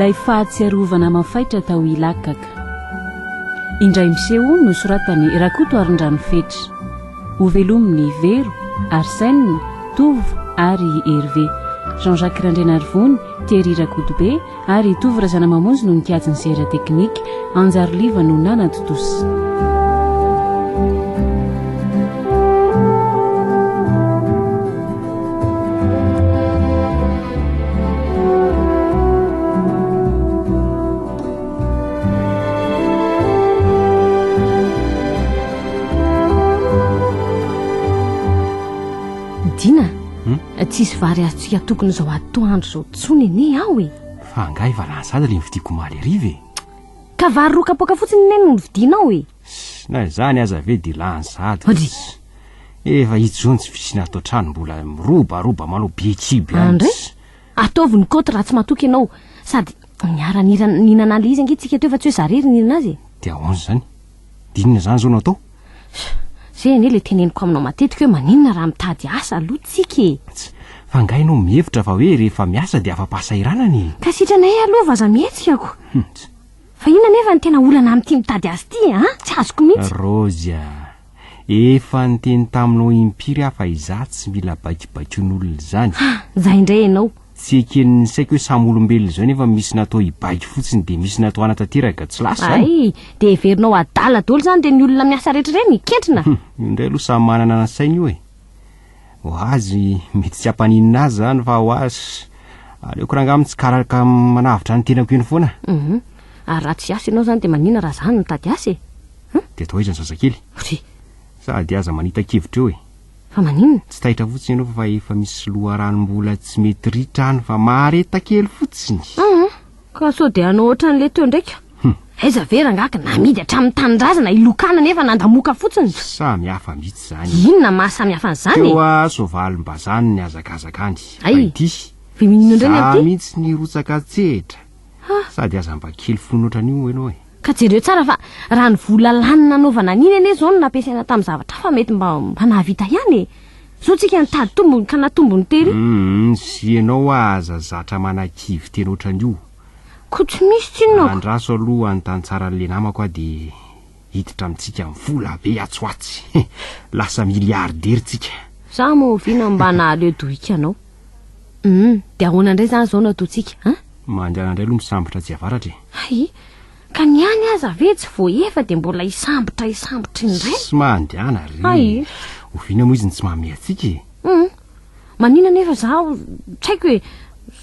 Ilay fahatsiarovana mafaitra tao Ilakaka. Indray miseho nosoratan'i Rakotoarindrano Fetra. Hovelomin'i Vero, Arsène, Tovo ary Hervé. Jean-Jacques Randrianarivony, Thierry Rakotobe ary Tovo Razanamamonjy no nikajy ny sehatra teknika. Anjaroliva no nanatontosa. Dina, hmm? tsisy vary azontsika tokony izao atoandro izao tsony anie aho e. Fa angaha efa lany sady le nividiako omaly hariva e. Ka vary roa kapoaka fotsiny anie no nividianao e. Na izany aza ve dia lany sady. Odry. Efa ito izao ny tsy fisiana ato an-trano mbola mirobaroba manao be kibo ihany. Andre, ataovy ny kaoty raha tsy matoky ianao. Sady niara-nihinana an'ilay izy ange tsika teo fa tsy hoe za irery nihinana azy e. Dia ahoana izany? Dia inona izany izao no atao? Zay anie ilay teneniko aminao matetika hoe maninona raha mitady asa aloha tsika e. Tsa, fa angaha ianao mihevitra fa hoe rehefa miasa dia afa-pahasahiranana e? Ka sitranay aloha vaza mihetsika ko. Hum, tsa. Fa inona anefa no tena olana amin'ity mitady azy ity a? Tsy azoko mihitsy. Raozy a! Efa niteny taminao impiry aho fa izaho tsy mila baikobaikoin'olona izany. Ha! Izay indray ianao. Tsy eken'ny saiko hoe samy olombelona izao nefa misy natao hibaiko fotsiny dia misy natao hanatanteraka, tsy lasa izany. Hay! Dia heverinao adala daholo izany ireny olona miasa rehetra ireny? Kentrina! Hum! Io indray aloha samy manana ny sainy io e. Ho azy mety tsy hampaninona azy izany fa ho azy aleoko rangahy mitsikaraka manavotra ny tenako eny foana. Hum! Ary raha tsy hiasa ianao izany dia maninona raha izaho no mitady asa e? Hum! Dia atao aiza ny zazakely? Ry! Sady aza manita-kevitra eo e. Fa maninona? Tsy taitra fotsiny ianao fa efa misy loharanom-bola tsy mety ritra any fa mahareta kely fotsiny. Hum! Ka sao dia hanao ohatran'ilay teo ndraika? Hum! Aiza ve rangahy ka namidy hatramin'ny tanindrazana i Lokana nefa nandamoka fotsiny? Samy hafa mihitsy izany. Inona maha samy hafa an'izany e? Teo a soavalim-bazaha no nihazakazaka any. Fa Hay! ity, Fa inona indray ny za amin'ity? mihitsy nirotsaka an-tsehatra. Ha! Sady aza mba kely fona ohatran'io ianao e. Ka jereo tsara fa raha ny vola lany nanaovana an'iny anie izao no nampiasaina tamin'ny zavatra hafa mety mba mba nahavita ihany e! Zao tsika nitady tombony ka natombony tery. Humm, sy ianao hoa aza zatra manakivy tena ohatran'io. Ko tsy misy tsinona ko. Andraso aloha hanontany tsara an'le namako aho dia hiditra amintsika ny vola be atsy ho atsy. Lasa milliardaire tsika. Za moa oviana mba nahaleo dohika anao. Humm, dia ahoana indray izany izao no ataontsika an? Mandehana indray aloha misambotra atsy avaratra e. Hay, ka ny any aza ve tsy voaefa dia mbola hisambotra hisambotra indray? Tsy mandehana re. Hay. Oviana moa izy no tsy mamehy antsika e? Humm, maninona anefa za tsy haiko e,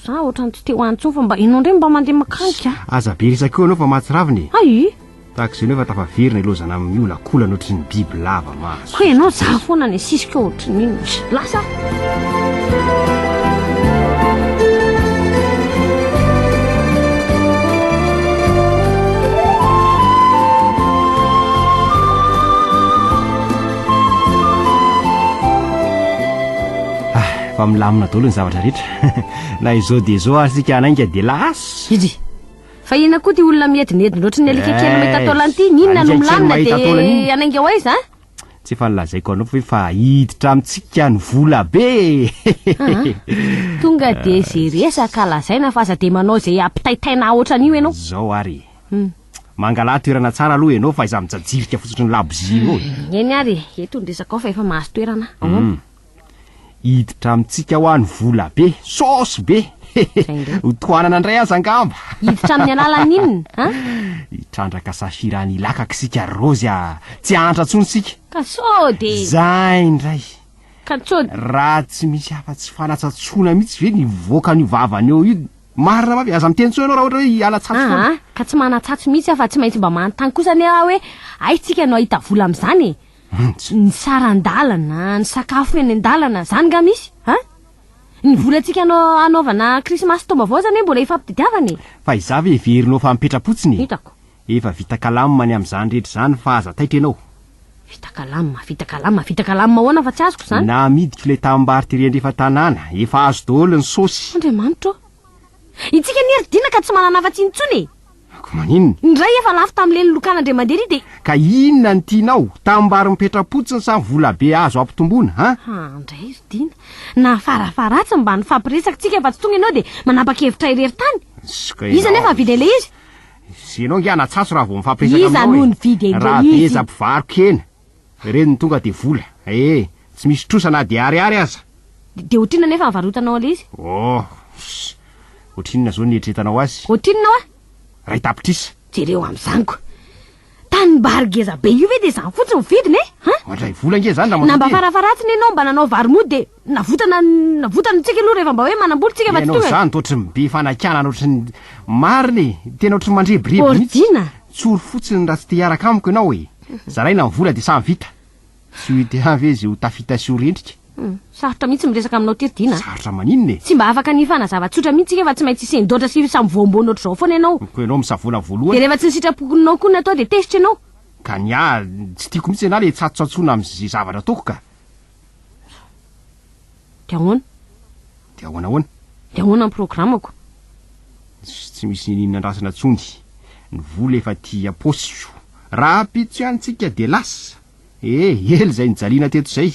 za ohatran'ny tsy te ho any intsony fa mba ianao indray mba mandeha mankany ka. Aza be resaka eo ianao fa mahatsiravina e. Hay. Tahaka izay nefa tafaverina ilaozana miolakolana ohatry ny biby lava maso. Koa ianao za foana ny asisika ohatry ny inona. Lasa aho. Ah, fa milamina daholo ny zavatra rehetra. Na izao dia izao ary isika hanainga dia lasa. Iji. Fa inona koa ty olona miedinedina ohatry ny alika kely mahita taolana ity? N'inona no Alika kely milamina mahita taolana dia iny. hanainga ho aiza an? Tsy efa nolazaiko anao ve fa hiditra amintsika ny vola be e! Tonga dia ze resaka lazaina fa aza dia manao izay hampitaitaina ahy ohatran'io ianao. Zao ary e. Mangalà toerana tsara aloha ianao fa izaho mijajirika fotsiny ny labozia eo e. Eny ary e, eto ny resakao fa efa mahazo toerana aho. Ahoana? Hiditra amintsika hoa ny vola be, saosy be! Ho tohanana indray aza angamba! Hiditra amin'ny alalan'ny inona an? Hitrandraka safira any Ilakaka isika ry Raozy a! Tsy hahantra intsony isika! Ka sao dia. Zay indray! Ka sao dia. Raha tsy misy afa-tsy fanatsatsoana mihitsy ve ny hivoaka an'io vavany eo io? Marina mafy, aza miteny intsony ianao raha ohatra hoe hiala-tsatso foana. Aa, ka tsy manan-tsatso mihitsy aho fa tsy maintsy mba manontany kosa anie aho hoe aiza tsika no hahita vola amin'izany e? Ny saran-dalana, ny sakafo eny an-dalana, zany nga misy? An? Ny volantsika anao hanaovana krismasy taom-baovao zany hoe mbola hifampitadiavana e! Fa izaho ve heverinao fa mipetra-potsiny e? Hitako. Efa vita kalamina ny amin'izany rehetra izany fa aza taitra ianao. Vita kalamina, vita kalamina, vita kalamina ahoana fa tsy azoko izany? Namidiko ilay tanimbary tery andrefan-tanàna, efa azo daholo ny saosy. Andriamanitra ô! Itsika anie ry Dina ka tsy manana afa-tsy intsony e! Ko maninona? Ny ray efa lafo tamin'ilay nilokana Andriamandery dia. Ka inona no tianao? Tanimbary mipetra-potsiny sa vola be azo ampitomboina an? Andray ry Dina, na farafaharatsiny mba nifampiresaka tsika fa tsy tonga ianao dia manapa-kevitra irery tany. Iza nefa nividy an'ilay izy? Sy ianao nge anatsatso raha vao mifampiresaka Iza aminao no e. nividy an'ilay Raha izy? beza mpivaro-kena, ireny no tonga dia vola. Eh, tsy misy trosa na dia ariary aza. Dia ohatrinona nefa nivarotanao an'ilay izy? Oh, ss, ohatrinona izao ny eritreretanao azy? Ohatrinona hoa? 1 tapitrisa. Jereo amin'izany ko. Tanimbary ngeza be io ve dia izany fotsiny ny vidiny e? Han? Mandray vola ange izany Na mba ramatoa kely. farafaharatsiny ianao mba nanao vary mody dia navotana navotana antsika aloha rehefa mba hoe manam-bola tsika fa tsy Ianao tonga. izany toa ohatry ny be fanakianana ohatry ny marina e. Tena ohatry ny mandrebireby mihitsy. Ordina. Tsory fotsiny raha tsy te hiaraka amiko ianao e. Zaraina ny vola dia samy vita. Tsy ho hita ihany ve izay ho tafita sy ho rendrika? Hum, sarotra mihitsy miresaka aminao ty ry Dina a. Sarotra maninona e? Tsy mba afaka ny hifanazava tsotra mihitsy tsika fa tsy maintsy hisendoatra sy hisamboamboana ohatr'izao foana ianao. Koa ianao misavoana voalohany. Dia rehefa tsy ny sitraponao koa no atao dia tezitra ianao. Ka ny ahy tsy tiako mihitsy ianah le tsatsotsatsoana amin'izay zavatra ataoko ka. Dia ahoana? Dia ahoana ahoana? Dia ahoana ny programako? Tsy misy niniana andrasana intsony. Ny vola efa aty am-paosiko. Rahampitso ihany tsika dia lasa. Eh, ela izay nijaliana teto izay.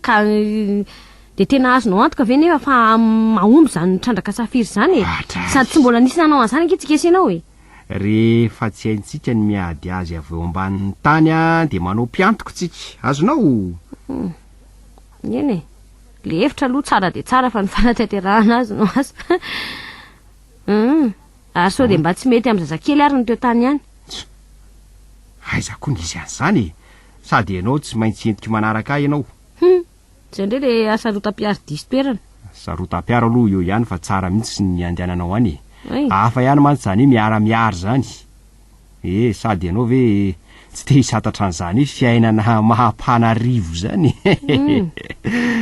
Ka dia tena azonao antoka ve nefa fa mahomby izany trandraka safira izany e? Hatray. Sady tsy mbola nisy nanao an'izany ange tsika sy ianao e. Rehefa tsy haintsika ny miady azy avy eo ambanin'ny tany dia manao mpiantoko tsika. Azonao? Eny e. Le hevitra aloha tsara dia tsara fa ny fanatanterahana azy no asa. Hum. Ary sao dia mba tsy mety amin'ny zazakely ary ny teo tany ihany. Aiza koa nisy an'izany e! Sady ianao tsy maintsy entiko manaraka ahy ianao. Hum! Izay indray le hasarotam-piaro diso toerana. Hasarotam-piaro aloha eo ihany fa tsara mihitsy ny andehananao any e! Hay. Hafa ihany mantsy izany hoe miara-miary izany. E, sady ianao ve tsy te hisantatra an'izany hoe fiainana maha-mpanarivo izany e! Hum!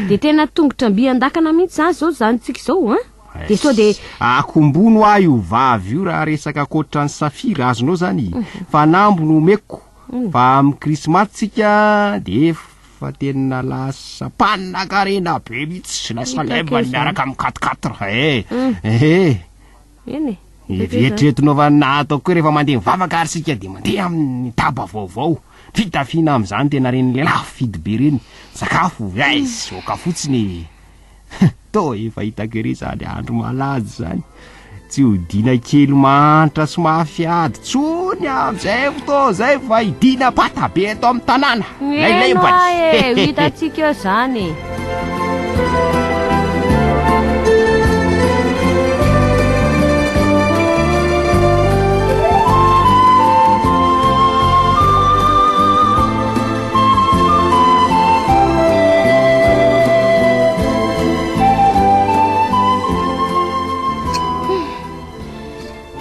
Dia tena tongotra mby an-dakana mihitsy izany izao izany tsika izao an! Dia sao dia. Akombono aho io vavy io raha resaka ankoatra ny safira, azonao zany? Fanamby no omeko fa amin'ny krismasy tsika dia efa tena lasa mpanakarena be mihitsy, lasa leva miaraka amin'ny quatre quatre eh! Eh! Eny e. Eritreretinao fa na ataoko hoe rehefa mandeha mivavaka ary isika dia mandeha amin'ny daba vaovao, fitafiana amin'izany tena ireny lelafo fidy be ireny, sakafo, aiz, oka fotsiny e! Toa efa hitako ery izany andro malaza izany. Tsy hodiana kely mahantra sy mafy ady tsony amin'izay fotoana izay fa hidiana pata be eto amin'ny tanàna. Eny oa e, ho hitantsika eo izany e.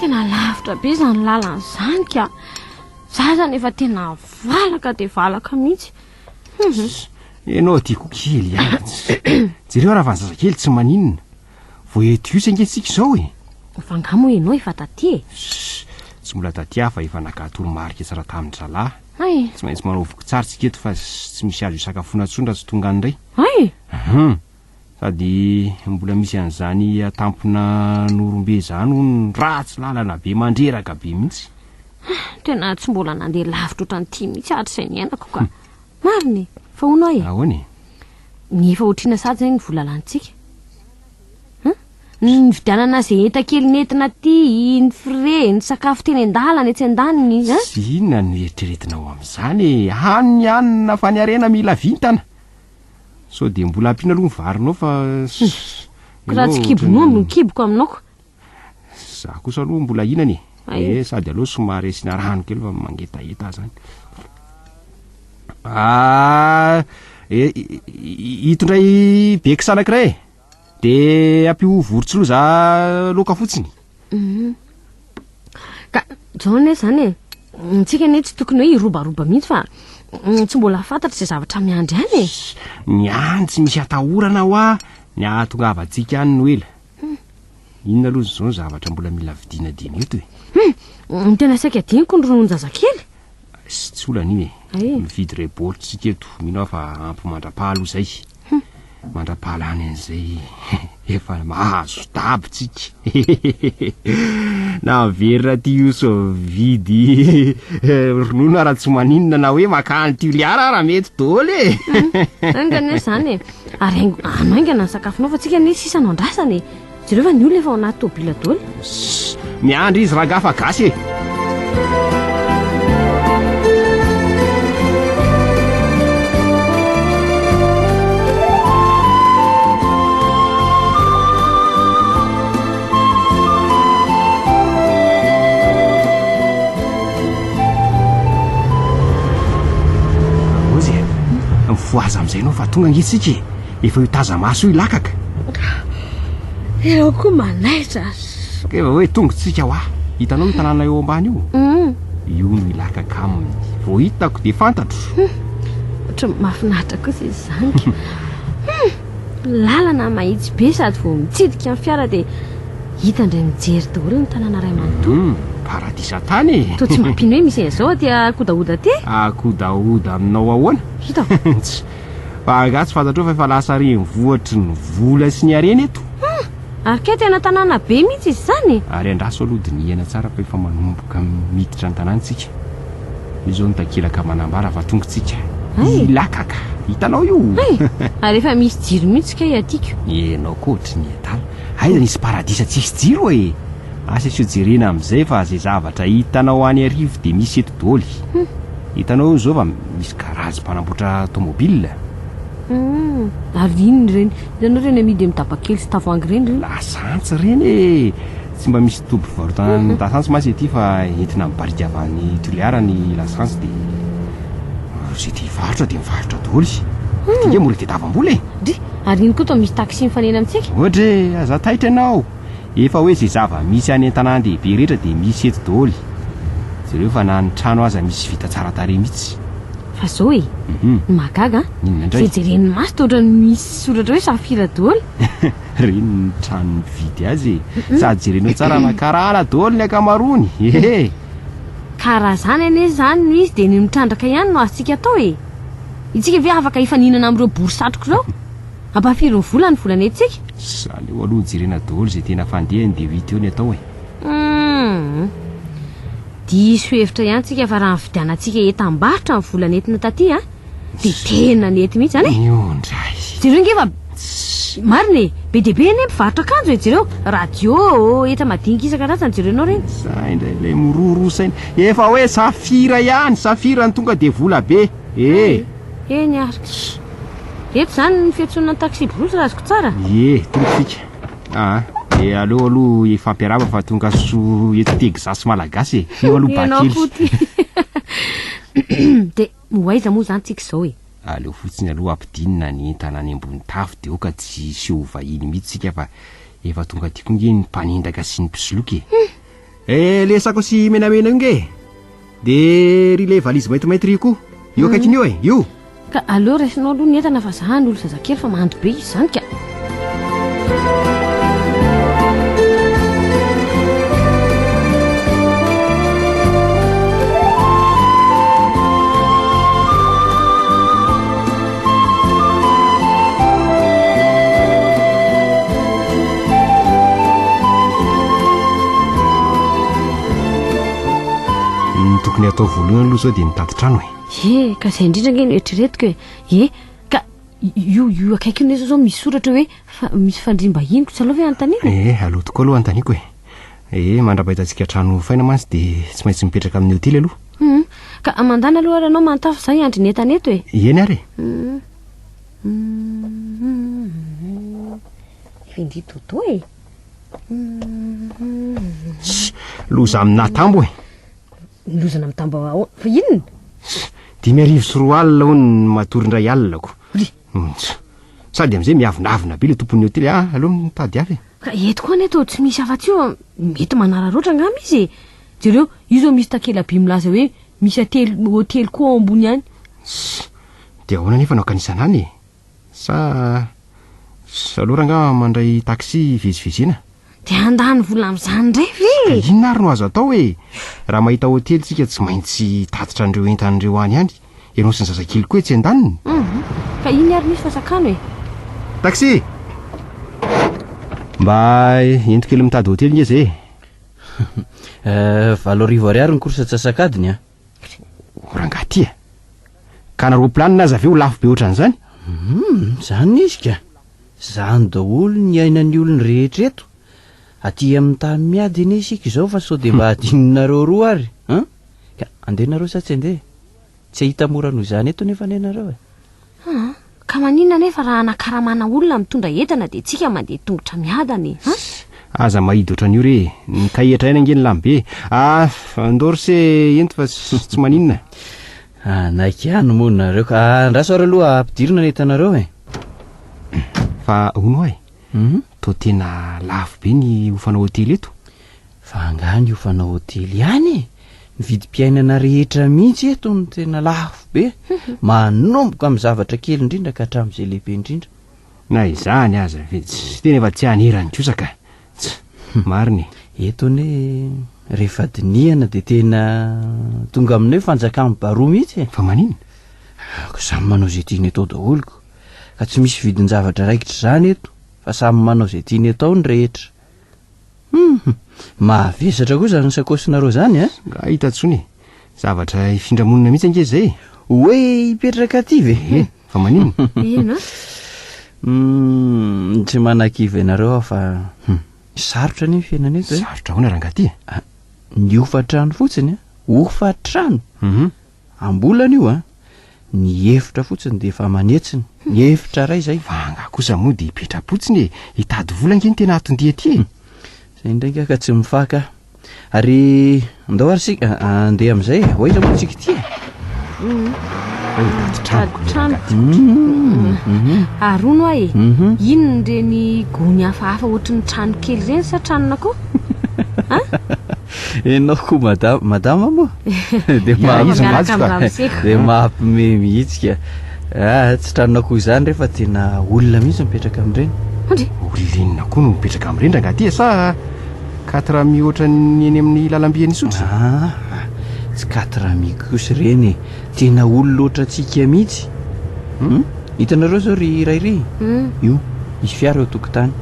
Tena lavitra be izany lalana izany ka. Za zany efa tena valaka dia valaka mihitsy. Ianao tiako kely ihany. Jereo raha fa ny zazakely tsy maninona. Vao eto Ihosy ange tsika izao e. Fa angaha moa ianao efa taty e? Tsy mbola taty aho fa efa naka toromarika tsara tamin-dry zalahy. Hay. Tsy maintsy manao voky tsara tsika eto fa tsy misy azo isakafoana intsony raha tsy tonga any indray. Hay. Hum. Sady mbola misy an'izany atampona Norombe izany hono ratsy lalana be mandreraka be mihitsy. Tena tsy mbola nandeha lavitra ohatran'ity mihitsy hatrizay niainako ka. Marina e! Fa hono aho e! Ahoana e? Ny efa otrina sady zay ny vola lanintsika. Hein? Ny nividianana izay entan-kely nentina aty, ny frais, ny sakafo teny an-dalana etsy an-daniny, hein? Tsy inona no eritreretinao amin'izany e! Hano ny hanina fa ny harena mila vintana. Sao dia mbola ampiana aloha ny varinao fa. Ko raha tsy kibonao no kiboko aminao ko. Za kosa aloha mbola hinana e. Ay. Eh, sady aleo somary asiana rano kely fa mangetaheta zany. Ah, eh, ito indray bekisa anankiray e. De ampio vorontsiloza loaka fotsiny. Mhm. Ka zao anie zany e. Ntsika anie tsy tokony hoe hirobaroba mihitsy fa tsy mbola fantatra izay zavatra miandry any e. Ny any tsy misy atahorana hoa, ny ahatongavantsika any no ela. Inona aloha izao ny zavatra mbola mila vidiana dieny eto e? Hum, ny tena saika adinoko ny rononon-jazakely. Tsy olana iny e. Ay. Mividy iray baoritra isika eto, mino aho fa ampy mandra-paha aloha izay. Hum. Mandra-pahalany an'izay efa mahazo dabo tsika. Na miverina aty Ihosy mividy ronono ara tsy maninona na hoe makany Toliara ara mety daholo e. Haingana anie izany e. Ary haingo, hano haingana ny sakafonao fa tsika anie sisa no andrasana e. Jereo fa ny olona efa ao anaty tôbila daholo. Sss, miandry izy rangahy fa gasy e! Raozy e, mifohaza amin'izay ianao fa tonga ange isika e! Efa io taza-maso io ilakaka. Ianao koa manaitra. Efa hoe tongotsika hoa. Hitanao io tanàna eo ambany io? Io no ilakaka aminy. Vao hitako dia fantatro. Ohatran'ny mahafinaritra kosa izy izany ka. Lalana mahitsy be sady vao mitsidika ny fiara dia hita indray mijery daholo ny tanàna iray manontolo. Paradisa tany e! Toa tsy mampino hoe misy an'izao aty Akodahoda aty e! Akodahoda aminao ahoana? Hitako. Fa angaha tsy fantatrao fa efa lasa renivohitry ny vola sy ny harena eto? Hum! Ary kay tena tanàna be mihitsy izy izany e! Ary andraso aloha dinihana tsara fa efa manomboka miditra an-tanàna isika. Io izao ny takelaka manambara fa tonga isika. Hay! Ilakaka! Hitanao io? Hay! Ary efa misy jiro mihitsy kay aty ko! Ianao koa ohatry ny adala. Aiza nisy paradisa tsisy jiro e! Asa isio jerena amin'izay fa izay zavatra hitanao any Iarivo dia misy eto doly. Hitanao eo izao fa misy garage mpanamboatra tomobile. Humm, ary inona ireny? Hitanao ireny amidy amin'ny daba kely sy tavoahangy ireny ireny? Lasantsy ireny e! Tsy mba misy toby fivarotana ny lasantsy mantsy ety fa entina amin'ny barika avy any Toliara ny lasantsy dia izay te hivarotra dia mivarotra doly. Ity nge mbola tediavam-bola e! Dry, ary iny koa toa misy taxi mifanena amintsika? Ohatra e, aza taitra ianao! Efa hoe ze zava-misy any an-tanàn-dehibe rehetra dia misy eto daholo. Jereo fa na ny trano aza misy vita tsara tarehy mihitsy. Fa zao e, ny mahagaga an, Inona indray? ze jeren'ny maso toa ohatran'ny misy soratra hoe safira daholo. Reny ny trano mividy azy e. Sady jerenao tsara na karana daholo ny ankamaroany. Ehe. Ka raha zany anie zany no izy dia ny mitrandraka ihany no azontsika atao e. Itsika ve afaka hifaninana amin'ireo bory satroka ireo? Ampahafiry ny vola ny vola nentintsika? Aleo aloha jerena daholo izay tena fandehany dia ho hita eo ny atao e. Humm. Diso hevitra ihany tsika fa raha nividianantsika entam-barotra ny vola nentina taty a, dia tena nety mihitsy izany e. Io indray. Jereo nge fa marina e, be dia be anie mpivarotra akanjo e, jereo radio, enta-madinika isan-karazany jerenao ireny. Zay indray ilay miroroa saina. Efa hoe safira ihany, safira no tonga dia vola be e. Eny ary. Eto izany ny fiantsoana ny taxi-brousse raha azoko tsara? Ie, tonga isika. Aa, dia aleo aloha hifampiarahaba fa tonga soa eto Texas Malagasy e. Io aloha Ianao bakely. koa ty. Dia ho aiza moa izany tsika izao e? Aleo fotsiny aloha ampidinina ny entana any ambony tafo dia aoka tsy hiseho ho vahiny mihitsy isika fa efa tonga aty koa nge ny mpanendaka sy ny mpisoloky e. Eh, le sakosy menamena io nge e. De ry le valizy maintimainty ry koa. Io akaikiny io e, io. Ka aleo raisinao aloha ny entana fa za hanolo zazakely fa mando be izy izany ka. Ny tokony hatao voalohany aloha izao dia mitady trano e. Ie, ka izay indrindra ange no eritreretiko e. Ie, ka io io akaiky io nefa izao misy soratra hoe fa misy fandriam-bahiny ko tsy aleo ve anontaniana e? Ee, aleo tokoa aloha anontaniako e. Ee, mandra-pahitantsika trano hofaina mantsy dia tsy maintsy mipetraka amin'ny hotely aloha. Hum, ka mandana aloha ary ianao mantafo za hiandry ny entana eto e. Eny ary e. Hum. Hum. Efa indry Dodo e. Loza aminà tambo e. Loza na mitambo ao fa inona? 2500 hono ny matory indray alina ko. Ry. Sady amin'izay miavonavona be le tompon'ny hotely. Ah, aleo mitady hafa e. Ka eto koa anie toa tsy misy afa-tsy io, mety manararaotra angamba izy e. Jereo, io izao misy takela-by milaza hoe misy ately hotely koa ao ambony any. Dia ahoana anefa no ankanisana any e? Sa sa aleo rangaha mandray taxi hivezivezena? Dia handany vola amin'izany indray ve Ka e? inona ary no azo atao e? Raha mahita hotely tsika tsy maintsy hitatitra an'ireo entana ireo any ihany. Ianao sy ny zazakely koa etsy andaniny. Hum, ka iny ary misy fasakano e? Taxi! Mba ento kely mitady hotely nge zay e. 8000 ariary ny course antsasak'adiny a. O rangahy ty a! Ka na roplanina aza ve ho lafo be ohatran'izany? Hum, zany izy ka! Zany daholo ny iainan'ny olona rehetra eto. Aty amin'ny tany miady anie isika izao fa sao dia mba adinonareo roa ary an! Ka andeha nareo sa tsy andeha? Tsy hahita mora noho izany eto nefa anie nareo e! Aa! Ka maninona anefa raha anakaramana olona mitondra entana dia tsika mandeha tongotra miadana e! An! Aza mahidy ohatran'io re e! Ny kahihatra ihany ange ny lany be e! Ah! Ndao ry se ento fa tsy maninona. Hanaiky ihany moa nareo ka. Andraso ary aloha ampidirina ny entanareo e! Fa hono hoa e! Toa tena lafo be ny hofana hotely eto. Fa angaha ny hofana hotely ihany e? Ny vidim-piainana rehetra mihitsy eto no tena lafo be. Manomboka amin'ny zavatra kely indrindra ka hatramin'izay lehibe indrindra. Na izany aza ve tsy tena efa tsy hanerany kosa ka. Tsa, marina e. Eto anie rehefa dinihana dia tena tonga amin'ny hoe fanjakan'ny baroa mihitsy e. Fa maninona? Ka samy manao izay tiany atao daholo ko. Ka tsy misy vidin-javatra raikitra izany eto fa samy manao izay tiany atao ny rehetra. Hum! Mavesatra koa izany sakaosinareo izany a! Nga hita tsony e! Zavatra hifindra monina mihitsy ange izay e! Hoe hipetraka aty ve? Ie, fa maninona? Ino? Hum, tsy manakivy anareo aho fa hum, sarotra anie ny fiainana eto e! Sarotra ahoana rangahy ty e? Ah, ny hofantrano fotsiny a! Hofantrano! Hum. Am-bolana io a! Ny efitra fotsiny dia efa aman'hetsiny. Ny efitra iray izay. Fa angaha kosa moa dia hipetra-potsiny e! Hitady vola ange ny tena aton-dia aty e! Izay indray angaha ka tsy mifaka. Ary andao ary isika andeha amin'izay e! Ho aiza moa isika ity e? Hoe hitady trano ko Trano. Ary hono hoa e, inona ireny gony hafahafa ohatry ny trano kely ireny sa tranon'akoho? An? Enao koa madama, madama moa? Dia Ya, izy Miaraka mivadika. amin'ny ramoseko. Dia mampime mihitsy ka. Ah, tsy tranon'akoho izany re fa tena olona mihitsy mipetraka amin'ireny. Ondry. Olona inona koa no mipetraka amin'ireny rangahy ty e? Sa quatre mihoatra ny eny amin'ny lalamby eny Isotry? Ah, tsy quatre mi kosa ireny e. Tena olona ohatrantsika mihitsy. Hmm? Hitanareo izao ry iray ry? Io, misy fiara eo an-tokotany.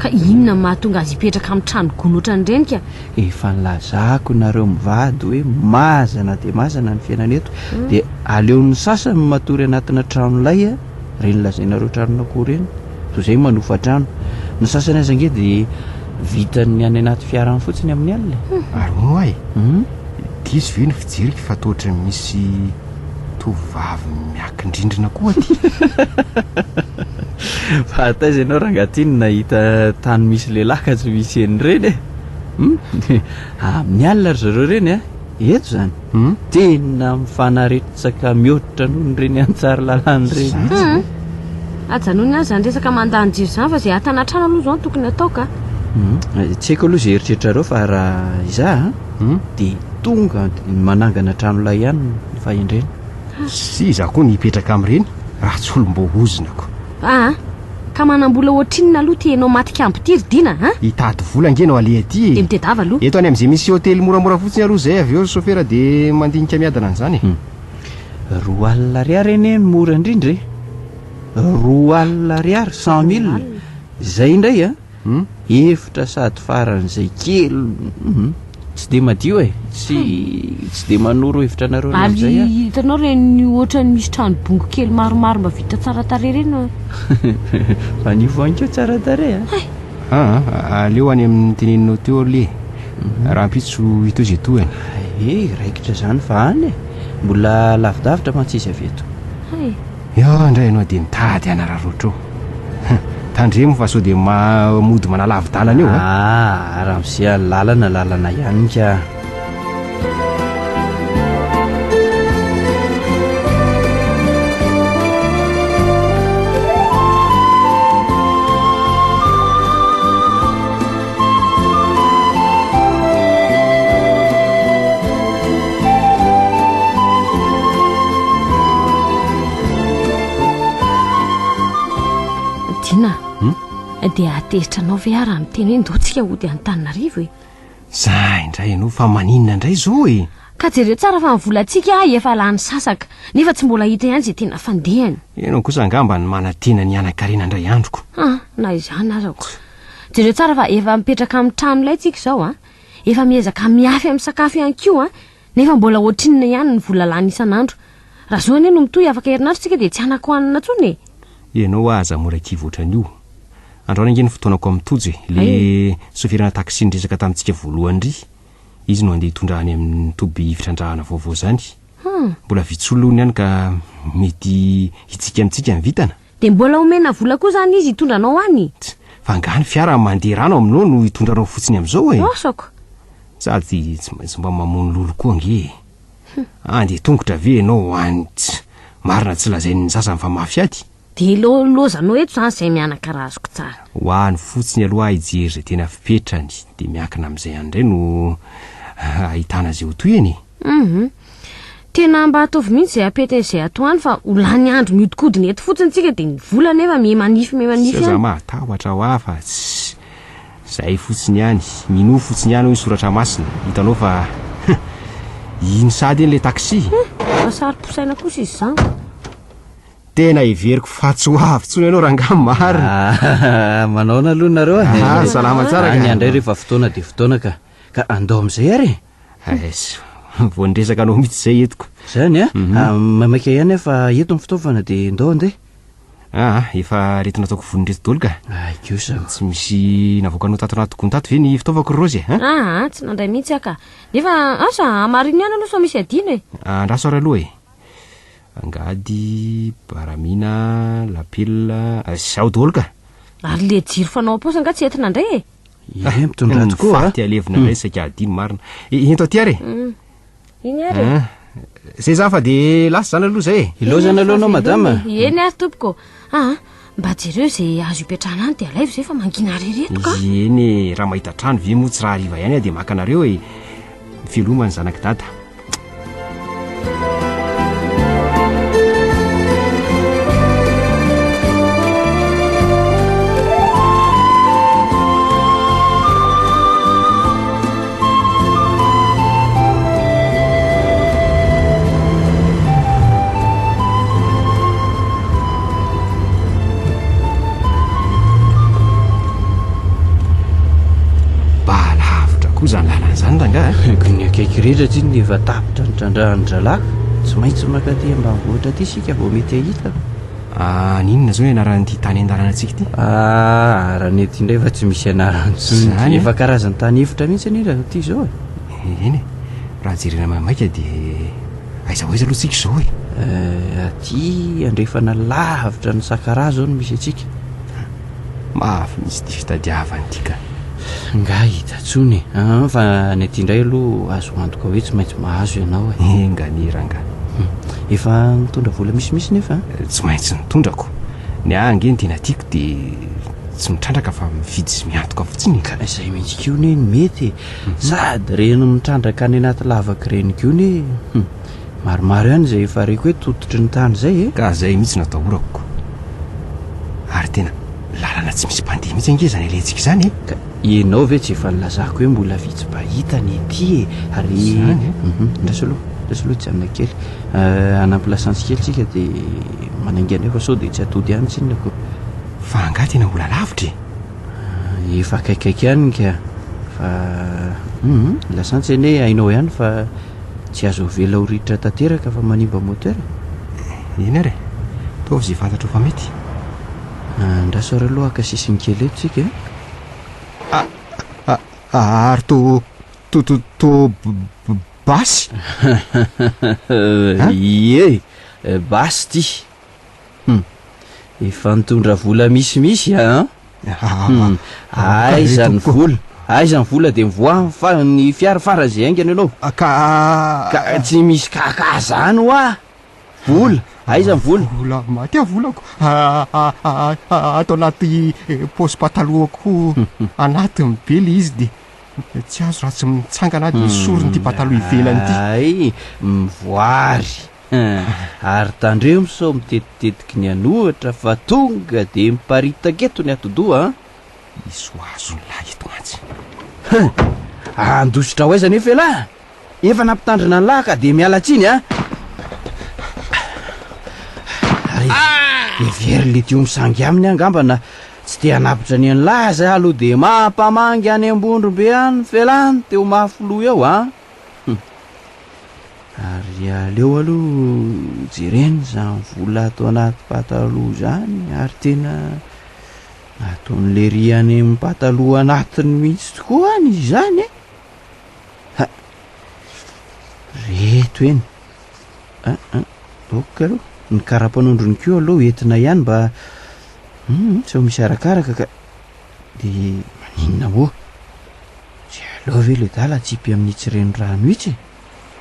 Ka inona no mahatonga azy hipetraka amin'ny trano gony ohatran'ireny ka? Efa nilazako nareo mivady hoe mazana dia mazana ny fiainana eto dia aleon'ny sasany matory anatina trano lay a, ireny lazainareo tranon'akoho ireny, toy izay manofa trano. Ny sasany aza ange dia vitan'ny any anaty fiara any fotsiny amin'ny alina e. Ary hono hoa e, diso ve ny fijeriko fa toa ohatran'ny misy Tovovavy miakin-drindrina koa aty. Fa taiza ianao rangahy ty no nahita tany misy lehilahy ka tsy misy an'ireny e? Hum? Amin'ny alina ry zareo ireny a, eto izany. Hum? Tena mifanaretsaka mihoatra noho ny ireny an-tsarilalana ireny mihitsy. Hum. Ajanony ihany izany resaka mandany jiro izany fa izay hatana hatrany aloha izao no tokony hatao ka. Hum. Tsy haiko aloha izay eritreritrareo fa raha izaho a, Dia tonga manangana trano lay ihany ny fahendrena. Sy iza koa ny hipetraka amin'ireny raha tsy olom-boahozona ko. Aa! Ka manam-bola ohatrinona aloha ity enao maty kambo ity ry Dina a? Hitady vola ange no aleha aty e! Dia mitedava aloha. Eto any amin'izay misy hotely moramora fotsiny aloha izay avy eo ry sofera dia mandinika miadana an'izany e! 20 ariary anie no mora indrindra e! 20 ariary, cent mille, izay indray a! Efitra sady faran'izay kely hum tsy dia madio e, tsy tsy dia manoro hevitra anareo ny amin'izay aho. Ary hitanao ireny ohatran'ny misy trano bongo kely maromaro mba vita tsara tarehy ireny an. Fa ny voankazo tsara tarehy an. Hay. Aa, aleo any amin'ny teneninao teo aloha e. Rahampitso hita eo izay tohiny. Hay, raikitra izany fa any e. Mbola lavidavitra mantsy izy avy eto. Hay. Eo indray ianao dia mitady hanararaotra eo. Tandremo fa sao dia mody manalavi-dalana eo a. Ah, ramose a, lalana lalana ihany ka. Dina, hmm? dia hahatezitra anao ve aho raha miteny hoe ndao tsika hody Antananarivo e? Za indray ianao fa maninona indray izao e? Ka jereo tsara fa ny volantsika efa lany sasaka, nefa tsy mbola hita ihany izay tena fandehany. Ianao kosa angamba ny manantena ny hanan-karena indray androko. Ah, na izany aza ko. Jereo tsara fa efa mipetraka amin'ny trano ilay tsika izao a. Efa miezaka miafy amin'ny sakafo ihany koa a. Nefa mbola ohatrinona ihany ny vola lany isan'andro. Raha zao anie no mitohy afaka herinandro tsika dia tsy hanan-kohanina intsony e! Ianao aza mora kivy ohatran'io. Androany ange ny fotoanako amin'i Tojo e. Le soferana taxi niresaka tamintsika voalohany ry. Izy no handeha hitondra any amin'ny toby fitrandrahana vaovao izany. Mbola vitsy olona hono ihany ka mety hitsika amintsika ny vintana. Dia mbola omena vola koa izany izy hitondra anao any? Tss, fa angaha ny fiara mandeha rano aminao no hitondra anao fotsiny amin'izao e? Asako. Sady tsy maintsy mba mamono lolo koa ange e. Handeha tongotra ve ianao any tss, marina tsy lazain'ny sasany fa mafy ady? Dia lôlôzanao eto izany izay mianaka raha azoko tsara. Ho any fotsiny aloha aho hijery izay tena fipetrany, dia miankina amin'izay any indray no ahitana izay ho tohiny e. Hum. Tena mba ataovy mihitsy izay hampety an'izay ato any fa ho lany andro mihodinkodina eto fotsiny tsika dia ny vola nefa miha-manify miha-manify Tsy aza ihany. mahatahotra hoa fa tsy izay fotsiny ihany. Minoa fotsiny ihany hoy ny soratra masina. Hitanao fa iny sahady iny ilay taxi. Hum, fa saro-posaina kosa izy izany. Tena heveriko fa tsy ho avy intsony ianao rangahy marina. Ah, manaona aloha nareo a. Ah, salama tsara ka. Any indray rehefa fotoana dia fotoana ka. Ka andao amin'izay ary e. Ais, vao niresaka anao mihitsy izay etiko. Zany a? Ah, maimaika ihany aho fa eto ny fitaovana dia ndao andeha. Ah, efa aretina ataoko vonona ireto daholo ka. Ay kosa. Tsy misy navoakanao tato anaty gony tato ve ny fitaovako ry Raozy e? Hein? Ah, tsy nandray mihitsy aho ka. Nefa asa, hamarino ihany aloha sao misy adino e. Andraso ary aloha e. Angady, baramina, lapelina, izao daholo ka. Ary le jiro fanao am-paosy angaha tsy entina indray e? Ie, mitondra tokoa a. Faty alevina indray saika adino marina. Ento aty ary e. Iny ary e. Zay zany fa de lasa zany aloha zay e. Ilaozana aloha anao madama. Eny ary tompoko. Ah, mba jereo izay azo ipetrahana any de alaivo izay fa mangina irery eto ka. Eny e, raha mahita trano ve moa tsy raha hariva ihany aho de maka anareo e. Veloma ny zanak'i dada. Mba lavitra koa izany lalana izany rangahy a! Ko ny akaiky rehetra tsy no efa tapitra nitrandrahan'ny zalahy. Tsy maintsy mankaty ambanivohitra aty isika vao mety hahita. Ah, n'inona izao ny anaran'ity tany an-dalana antsika ity? Ah, raha ny ety indray fa tsy misy anarany intsony. Izany e? Efa karazan-tany efitra mihitsy anie raha ity izao e. Eny e, raha jerena maimaika dia aiza ho aiza aloha tsika izao e? Eh, aty andrefana lavitra ny Sakaraha izao no misy antsika. Mafy mihitsy ity fitadiavana ity ka. Nga hita tsony e. Ah, fa ny aty indray aloha azo antoka hoe tsy maintsy mahazo ianao e. Enga anie rangahy. Efa nitondra vola misimisy nefa an? Tsy maintsy nitondrako. Ny ahy ange ny tena tiako dia tsy mitrandraka fa mividy sy miantoka fotsiny e. Ka izay mihitsy koa anie no mety e. Sady ireny mitrandraka any anaty lavaka ireny koa anie hum, maromaro ihany izay efa reko hoe tototry ny tany izay e. Ka izay mihitsy no atahorako. Ary tena lalana tsy misy mpandeha mihitsy ange izany alehantsika izany e. Ka ianao ve tsy efa nilazako hoe mbola vitsy mpahita ny ety e. Ary Izany e? Hum, andraso aloha, andraso aloha hijanona kely. Hanampy lasantsy kely tsika dia manainga an'io fa sao dia tsy atody ihany tsinona ko. Fa angaha tena mbola lavitra e? Efa akaikaiky ihany ka. Fa hum, lasantsy anie hainao ihany fa tsy azo avela ho ritra tanteraka fa manimba moteur e. Eny ary e. Ataovy izay fantatrao fa mety. Andraso ary aloha haka sisiny kely eto tsika e. Ary to to to to basy? Ie, basy ity. Hum. Efa nitondra vola misimisy an? Hum. Aiza ny vola? Aiza ny vola dia mivoaha fa ny fiara faran'izay haingana ianao. Ka Ka tsy misy kaka zany hoa. Vola, aiza ny vola? Vola maty aho volako. Ato anaty paosy patalohako anatiny be le izy dia tsy azo raha tsy mitsangana aho dia esoriny ity pataloha ivelany ity. Ay, mivoary. Ary tandremo sao mitetitetiky ny an'ohatra fa tonga dia miparitaka eto ny atidoha an! Hisy ho azon'ny lahy eto mantsy. Hum! Handositra ho aiza anefa ialahy? Efa nampitandrina an'lahy ka dia miala tsiny an! Ary hevero le tio misangy aminy angamba na tsy te hanapitra ny an'lahy aza aloha dia mampamangy any Ambondrombe any Felany te ho mafy loha eo an! Hum! Ary aleo aloha jerena izany vola ato anaty pataloha izany ary tena. Ataon'i lery any amin'ny pataloha anatiny mihitsy tokoa any izany e! Ha! Reto eny. Ah, ah, ok aloha. Ny karapanondrony koa aloha entina ihany mba hum, sao misy arakaraka ka. Dia maninona moa? Tsy aleo ve ledala atsipy amin'itsy renirano itsy e?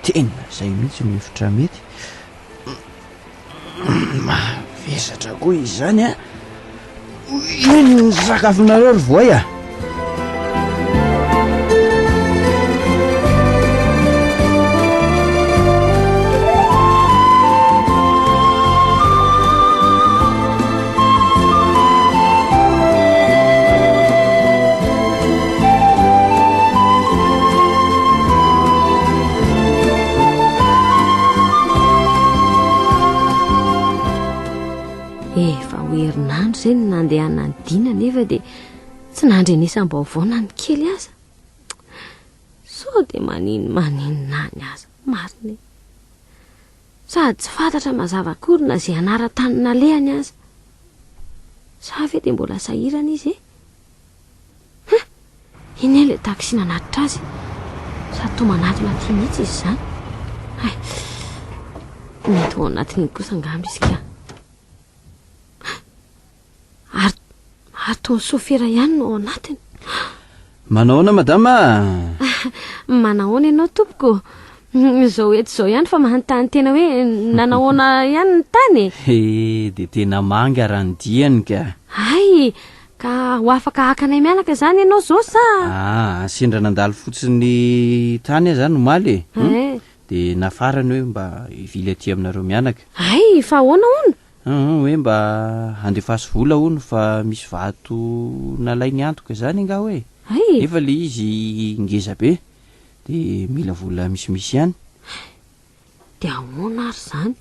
Tena izay mihitsy no hevitra mety. Mavesatra koa izany a! Iny ny sakafonareo ry voay a! Efa ho herinandro izay no nandehanan'i Dina nefa dia tsy nandrenesam-baovao na ny kely aza. Sao dia maninomaninona any aza, marina e. Sady tsy fantatra mazava akory na izay anaran-tany nalehany aza. Sa ve dia mbola sahirana izy e? Hein! Iny anie ilay taxi nanatitra azy. Sady toa manatona aty mihitsy izy izany. Hay! Mety ho ao anatin'iny kosa angamba izy ka. Ary, ary toa ny sofera ihany no ao anatiny. Manahoana madama a? Manahoana ianao tompoko? Izao eto izao ihany fa manontany tena hoe nanahoana ihany ny tany e? He, dia tena manga raha ny diany ka. Hay, ka ho afaka haka anay mianaka izany ianao izao sa? Ah, sendra nandalo fotsiny tany aho izany omaly e. Eh. Dia nafarany hoe mba hivily aty aminareo mianaka. Hay, fa ahoana hono? Hum, hoe mba andefaso vola hono fa misy vato nalainy antoka izany angaha hoe? Hay. Nefa ilay izy ngeza be. Dia mila vola misimisy ihany. Dia ahoana ary izany?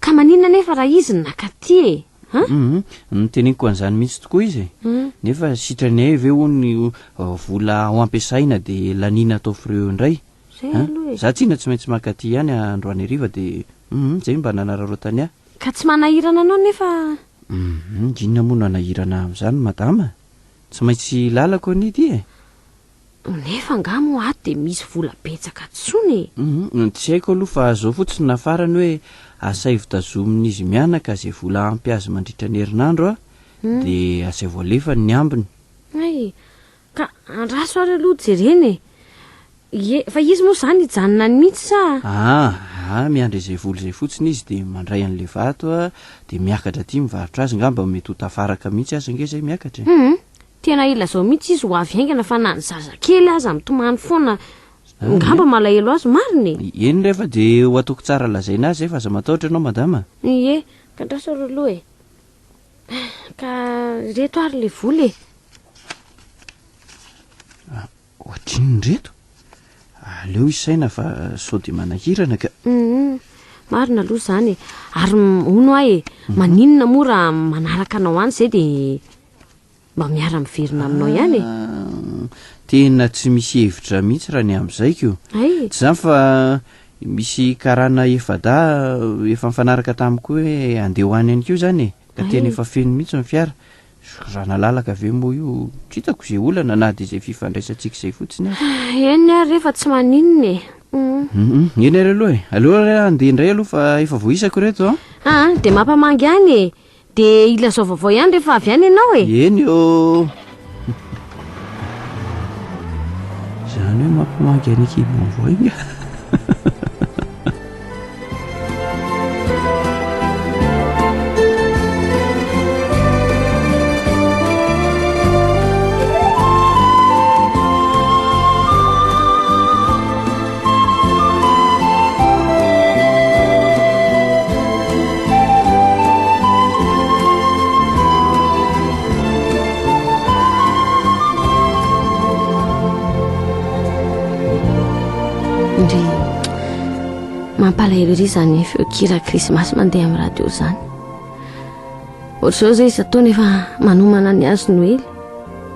Ka maninona anefa raha izy no nakaty e? Ha? Hum, noteneniko an'izany mihitsy tokoa izy e. Hum. Nefa sitrany hay ve hono ny vola ho ampiasaina dia laniana atao frais eo indray? Zay Ha? aloha e. Za tsinona tsy maintsy mankaty ihany androany hariva dia hum, zay mba nanararaotany ahy. Ka tsy manahirana anao nefa. Hum, inona moa no hanahirana ahy amin'izany madama? Tsy maintsy lalako anie ity e. Nefa angaha moa ato dia misy vola betsaka tsony e? Hum, tsy haiko aloha fa zao fotsiny nafarany hoe asaivo tazomin'izy mianaka izay vola ampy azy mandritra ny herinandro a, dia asaivo alefany ny ambiny. Hay, ka andraso ary aloha jerena e! Ie, fa izy moa izany hijanona any mihitsy sa? Aa, aa, miandry izay vola izay fotsiny izy dia mandray an'ilay vato a, dia miakatra aty mivarotra azy, ngamba mety ho tafaraka mihitsy aza ange izay miakatra e. Hum, Tena ilazao mihitsy izy ho avy haingana fa na ny zazakely aza mitomany foana ngamba malahelo azy marina e! Eny re fa dia ho ataoko tsara lazaina azy zay fa aza matahotra ianao madama. Ie, ka andraso ry aloha e! Ka ireto ary le vola e! Ah, ohatrinona ireto? Aleo isaina fa sao dia manahirana ka. Hum, marina aloha izany e! Ary hono aho e, maninona moa raha manaraka anao any izay dia Mba miara-miverina aminao ihany e. Ah, tena tsy misy hevitra mihitsy raha ny amin'izay ko. Hay. Tsy izany fa misy karana efa-dahy efa nifanaraka tamiko hoe handeha ho any ihany koa izany e. Ka tena Hay. efa feno mihitsy ny fiara. Raha nalalaka ve moa io, tsy hitako izay olana na dia izay fifandraisantsika izay fotsiny aza. Eny ary re fa tsy maninona e. Hum, eny ary aloha e. Aleo ary handeha indray aloha fa efa voaisako ireto an. Ah, dia mampamangy ihany e. Dia ilazao vaovao ihany rehefa avy any ianao e! Eny ô! Izany hoe mampimangy an'i Kibonvoy nga? Ndry mampalahelo ery izany feon-kira krismasy mandeha amin'ny radio izany. Ohatr'izao izay isan-taona efa manomana ny hazo noely.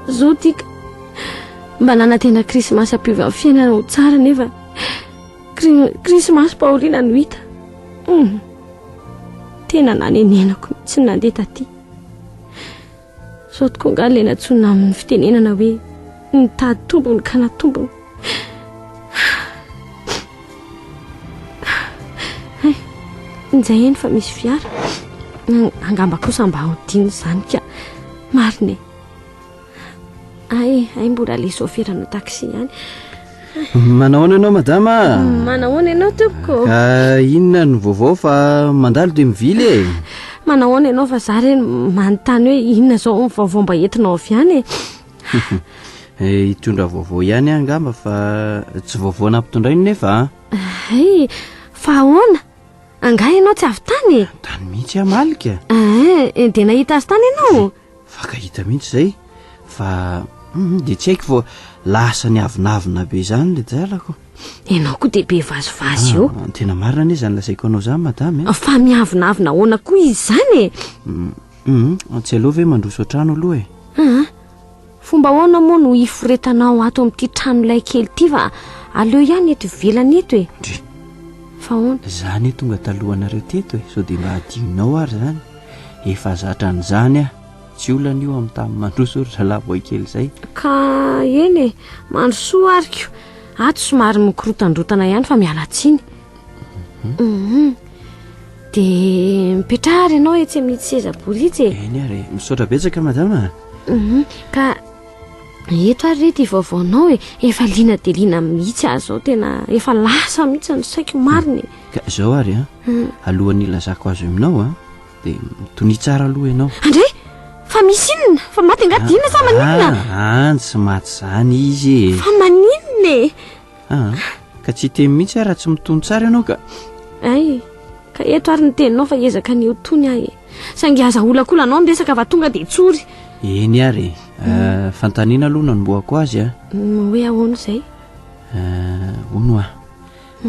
Zo tika mba nanantena krismasy hampiova ny fiainana ho tsara nefa Krismasy pahoriana no hita. Hum. Tena nanenenako mihitsy ny nandeha taty. Izao tokoa angaha ilay nantsoina amin'ny fitenenana hoe nitady tombony ka natombony. Hay, injay eny fa misy fiara. Angamba kosa mba hodino izany ka. Marina e. Hay, hay mbola le sôferana taxi ihany. Manahoana ianao madama? Manahoana ianao tompoko? Ka inona no vaovao fa mandalo dia mivily e? Manahoana ianao fa za re manontany hoe inona izao ny vaovao mba entinao avy any e? Eh, hitondra vaovao ihany aho angamba fa tsy vaovao nampitondrainy nefa a. Hay, fa ahoana? Angaha ianao tsy avy tany e? Tany mihitsy aho Malika. Eh, dia nahita azy tany ianao? Fankahita mihitsy izay fa hum dia tsy haiko vao lasa niavonavona be izany le jalako. Ianao koa dia be vazivazy eo. Ah, tena marina anie izany lazaiko anao izany madame e. Fa miavonavona ahoana koa izy izany e? Hum, tsy aleo ve mandroso an-trano aloha e? Ah, fomba ahoana moa no hiforetanao ato amin'ity tranolay kely ity fa aleo ihany eto ivelany eto e? Ndry. Fa ahoana? Za anie tonga talohanareo teto e, sao dia mba adinonao ary izany. Efa zatra an'izany aho. Tsy olana io amin'ny tany mandroso ry zalahy boay kely izay. Ka eny e, mandrosoa ary ko. Ato somary mikorotandrotana ihany fa miala tsiny. Mhm. Dia mipetraha ary ianao etsy amin'itsy seza bory itsy e. Eny ary e, misaotra betsaka madama. Mhm. Ka eto ary re ity vaovaonao e, efa liana dia liana mihitsy aho izao, tena efa lasa mihitsy ny saiko marina e. Ka izao ary an, alohan'ny hilazako azy aminao an, dia mitonia tsara aloha ianao. Andray! Fa misy inona? Fa maty angaha Dina sa maninona? Ah, ah, tsy maty izany izy e. Fa maninona e? Ah, ka tsy hiteny mihitsy aho raha tsy mitony tsara ianao ka. Ay, ka eto ary ny teninao fa hiezaka ny ho tony aho e. Saingy aza olakolanao ny resaka fa tonga dia tsory. Eny ary e. Eh, fanontaniana aloha nanombohako azy a. Hoe ahoana izay? Eh, hono aho.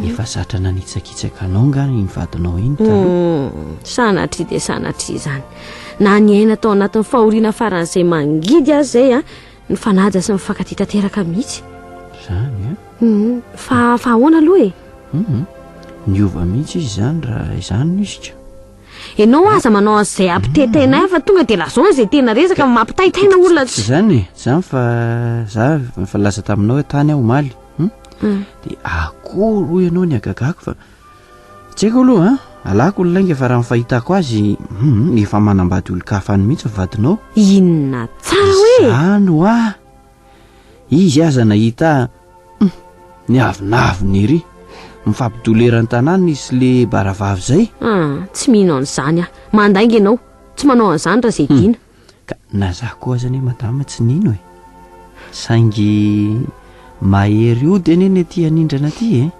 Efa zatra nanitsakitsaka anao nga iny vadinao iny taloha? Hmm, sanatria dia sanatria izany. Na niaina tao anatin'ny fahoriana faran'izay mangidy aza izay a, nifanaja sy nifankatia tanteraka mihitsy. Izany a? Hmm, fa fa ahoana aloha e? Hmm, niova mihitsy izy izany raha izany no izy ka. Ianao aza manao an'izay hampitaitaina ahy fa tonga dia lazao izay tena resaka mampitaitaina olona. Tsy izany e, tsy izany fa za efa nilaza taminao hoe tany aho omaly. Hum? Mm. Dia akory hoy ianao ny hagagako fa tsy haiko aloha an, alako ny lainga fa raha ny fahitako azy hum, efa manambady olon-kafa any mihitsy ny vadinao. Inona tsara hoe? Izany hoa! Izy aza nahita ahy hum, niavonavona ery. Mifampidolera an-tanàna izy sy le baravavy izay. Ah, tsy mino an'izany aho. Mandainga ianao. Tsy manao an'izany raha izay Dina. Ka na za koa aza anie madama tsy nino e. Saingy mahery ody anie ny aty anindrana aty e.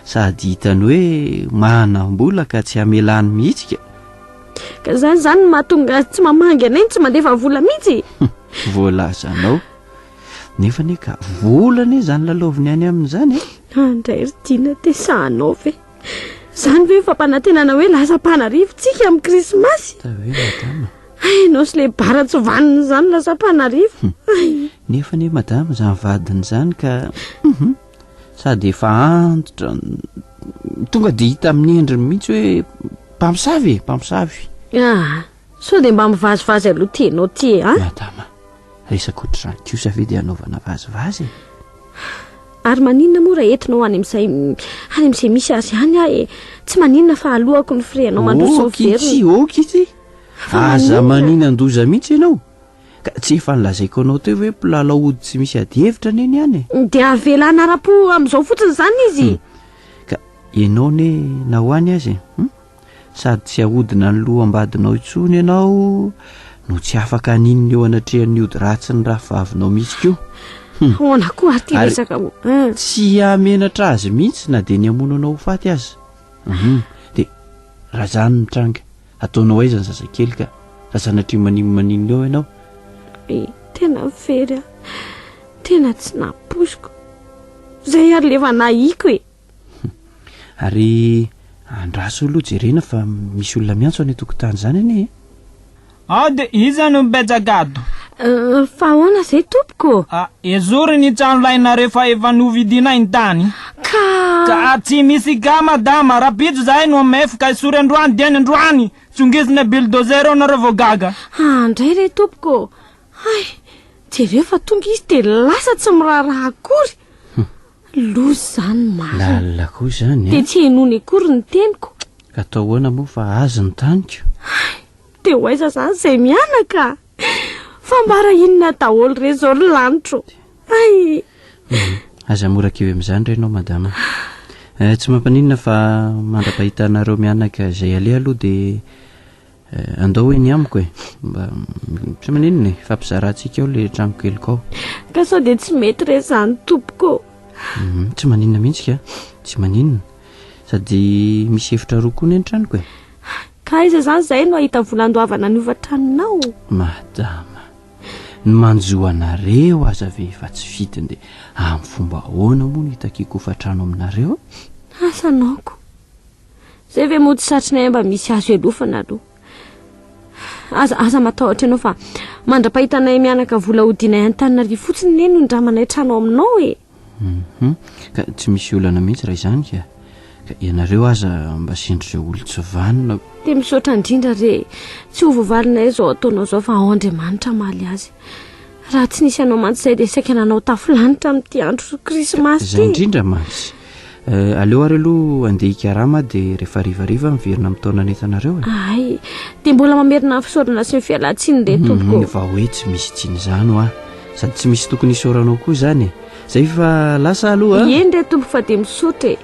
Sady hitany hoe manam-bola ka tsy hamelany mihitsy ka. Ka zany zany no mahatonga azy tsy mamangy anay no tsy mandefa vola mihitsy e. Voalazanao. Nefa anie ka vola anie izany lalaoviny any aminy izany e. Andray ry Dina te sahanao ve? Zany ve fampanantenana hoe lasa mpanarivo tsika amin'ny krismasy? Ta hoe madama. Hay ianao sy le bara tsy vanona izany lasa mpanarivo. Hum. Nefa anie madama izany vadiny izany ka hum sady efa antitra tonga dia hita amin'ny endriny mihitsy hoe mpamosavy e, mpamosavy. Ah, sao dia mba mivazivazy aloha ty ianao ty e, ah? Madama, resaka ohatr'izany kosa ve dia anaovana vazivazy e? Ary maninona moa raha entinao any amin'izay any amin'izay misy azy any aho e? Tsy maninona fa aloako ny frais anao mandroso Ok miverina. ity, ok ity. Fa Aza maninona? maninan-doza mihitsy ianao. Ka tsy efa nolazaiko anao teo hoe mpilalao ody tsy misy adihevitra anie ny any e. Dia avela hanara-po amin'izao fotsiny izany izy? Ka ianao anie na ho any aza e. Hum? Sady tsy hahodina ny loham-badinao intsony ianao no tsy afaka haninona eo anatrehan'ny ody ratsin'ny rafivavinao mihitsy koa. Hum. Ahoana koa ary ity Ary resaka o? Hein. tsy hahamenatra azy mihitsy na dia ny hamono anao ho faty aza. Hum. Dia raha izany no mitranga, ataonao aiza ny zazakely ka raha sanatria maninona eo ianao? Eh, tena very aho. Tena tsy nampoiziko. Izay ary le efa nahiko e. Ary andraso aloha jerena fa misy olona miantso any an-tokotany izany anie e. Ao dia iza no mipetraka ato? Fa ahoana izay tompoko? Ah, esory ny trano lainareo fa efa novidinay ny tany. Ka. Ka tsy misy ka madama, rapitso zahay no hamefy ka esory androany dieny androany. Tsongisina bulldozer eo nareo vao gaga. Andray re tompoko. Hay, jereo fa tonga izy dia lasa tsy miraharaha akory. Loza izany marina. Lalina koa izany Dia tsy henoiny akory ny teniko. Ka atao ahoana moa fa azy ny taniko? Hay, dia ho aiza izany izay mianaka? Fa ambara inona daholo re izao ry lanitro? Hay! Aza mora kivy amin'izany re ianao madama. Eh, tsy mampaninona fa mandra-pahitanareo mianaka izay aleha aloha dia eh, andao eny amiko e. Mba tsy maninona e, fampizarantsika ao le tranokeliko ao. Ka sao dia tsy mety re izany tompoko. Mhm, tsy maninona mihitsy ka, tsy maninona. Sady misy efitra roa koa ne ny tranoko e. Ka aiza izany izahay no hahita vola andoavana ny hofan-tranonao? Madama, ny manjo anareo aza ve efa tsy fidiny dia amin'ny fomba ahoana moa no hitakiako hofan-trano aminareo? Asa anaoko. Izay ve moa tsy satrinay mba misy azo ialofana aloha. Aza, aza matahotra ianao fa mandra-pahitanay mianaka vola hodianay Antananarivo fotsiny ne no indramanay trano ao aminao e. Hum, ka tsy misy olana mihitsy raha izany ka. Ka ianareo aza mba sendra izay olon-tsy vanona. Dia misaotra indrindra re. Tsy ho voavalinay izao ataonao izao fa ao Andriamanitra hamaly azy. Raha tsy nisy anao mantsy izay dia saika nanao tafo lanitra amin'ity andro krismasy ity. Izay indrindra mantsy. Eh, aleo ary aloha andeha hikarama dia rehefa harivariva miverina mitaona ny entanareo e. Ay, dia mbola mamerina ny fisaorana sy ny fialan-tsiny re tompoko. Mm, fa hoe tsy misy tsiny izany hoa. Sady tsy misy tokony hisaoranao koa izany e. Zay fa lasa aloha. Eny re tompoko fa dia misaotra e.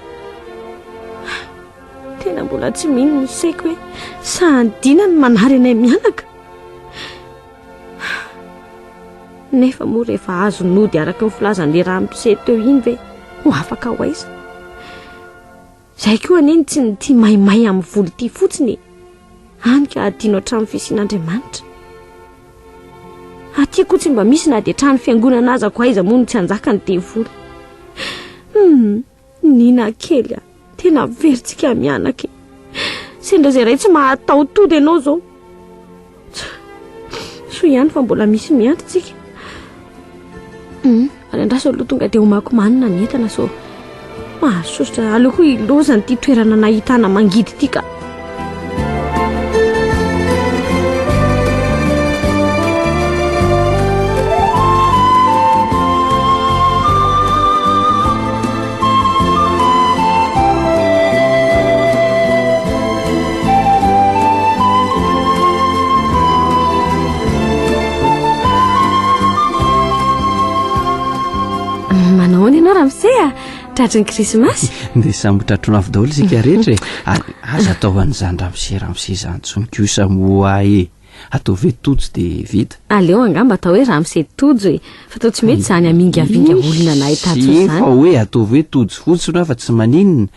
Tena mbola tsy mino ny saiko hoe sahandiana ny manary anay mianaka. Nefa moa rehefa azo nody araka ny filazan'ilay ramose teo iny ve ho afaka ho aiza? Izay koa anie ny tsy nitia maimay amin'ny vola ity fotsiny e. Hany ka hadino hatramin'ny fisian'Andriamanitra. Aty koa tsy mba misy na dia trano fiangonana aza ko aiza moa no tsy hanjaka ny devoly. Hmm, Nina kely a, tena verintsika mianaka e. Sendra izay ray tsy mahatao-tody ianao izao. Soa ihany fa mbola misy miandry tsika. Hmm, ary andraso aloha tonga dia homakomanina ny entana sao mahasosotra. Aleo koa ilozana ity toerana nahitana mangidy ity ka. Manao ahoana ianao ramose a? Tratry ny krismasy? Dia samy ho tratry avy daholo isika rehetra e. Ary aza atao an'izany ramose ramose izany intsony kosa moa e. Ataovy hoe Tojo dia vita. Aleo angamba atao hoe ramose Tojo e, fa toa tsy mety izany hamingavinga olona nahita toy izany. Fa hoe ataovy hoe Tojo fotsiny hoa fa tsy maninona.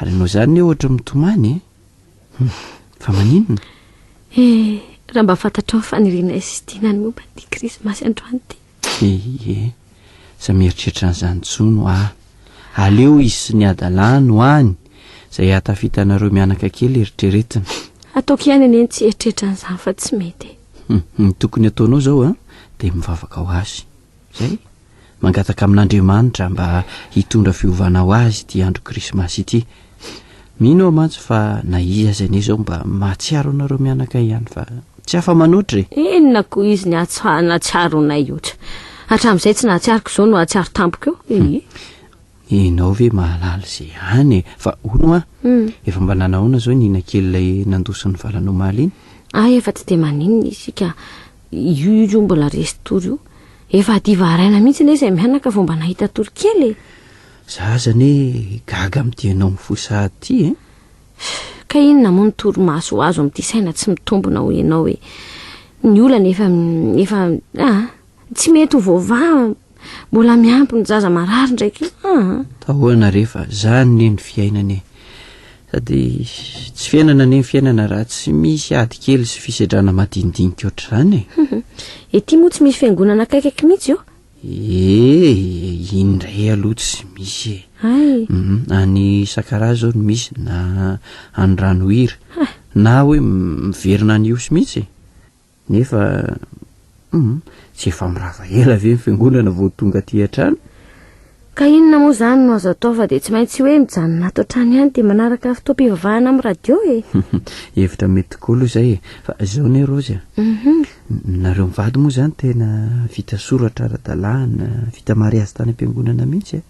Ary ianao izany anie ohatry mitomany e. Hum, fa maninona? Eh, raha mba fantatrao ny fanirianay sy Dina ny momba ity krismasy androany ity. Ie, za mieritreritra an'izany intsony hoa. Aleo izy sy ny hadalany ho any, izay hahatafita anareo mianaka kely eritreretina. Ataoko ihany anie ny tsy hieritreritra an'izany fa tsy mety e. Hum, ny tokony hataonao izao an, dia mivavaka ho azy. Izay. Mangataka amin'Andriamanitra mba hitondra fiovana ho azy ity andro krismasy ity. Mino aho mantsy fa na izy aza anie izao mba mahatsiaro anareo mianaka ihany fa tsy afa-manoatra e. Inona koa izy ny nahatsiaro anay io? Hatramin'izay tsy nahatsiaro ko izao no hahatsiaro tampoka eo. Ee. Ianao ve mahalala izay any e? Fa hono hoa, efa mba nanahoana izao i Nina kely ilay nandoso ny valany omaly iny? Hay efa tsy dia maninona izy ka. Io io io mbola resy tory io. Efa hadiva haraina mihitsy anie izay mianaka vao mba nahita tory kely e. Za aza anie gaga amin'ity ianao mifoha sahady ity e. Ka inona moa ny torimaso ho azo amin'ity saina tsy mitombina hoy ianao e. Ny olana efa efa ah, tsy mety ho voavaha, mbola miampy ny zaza marary ndraiky ah. Tahoana re fa zany ne ny fiainana e. Sady tsy fiainana anie ny fiainana raha tsy misy ady kely sy fisedrana madinidinika ohatr'izany e. Ety moa tsy misy fiangonana akaikaiky mihitsy eo. Ee, iny indray aloha tsy misy e. Hay. Mhm, any Sakaraha izao no misy na any Ranohira. Na hoe miverina any Ihosy mihitsy e. Nefa. Hum, tsy efa mirava ela ve ny fiangonana vao tonga aty an-trano? Ka inona moa izany no azo atao fa dia tsy maintsy hoe mijanona ato an-trano ihany dia manaraka fotoam-pivavahana amin'ny radio e! Hevitra mety tokoa aloha izay e! Fa izao anie Raozy a! Mhm. Nareo mivady moa izany tena vita soratra ara-dalàna, vita mariazy tany am-piangonana mihitsy e!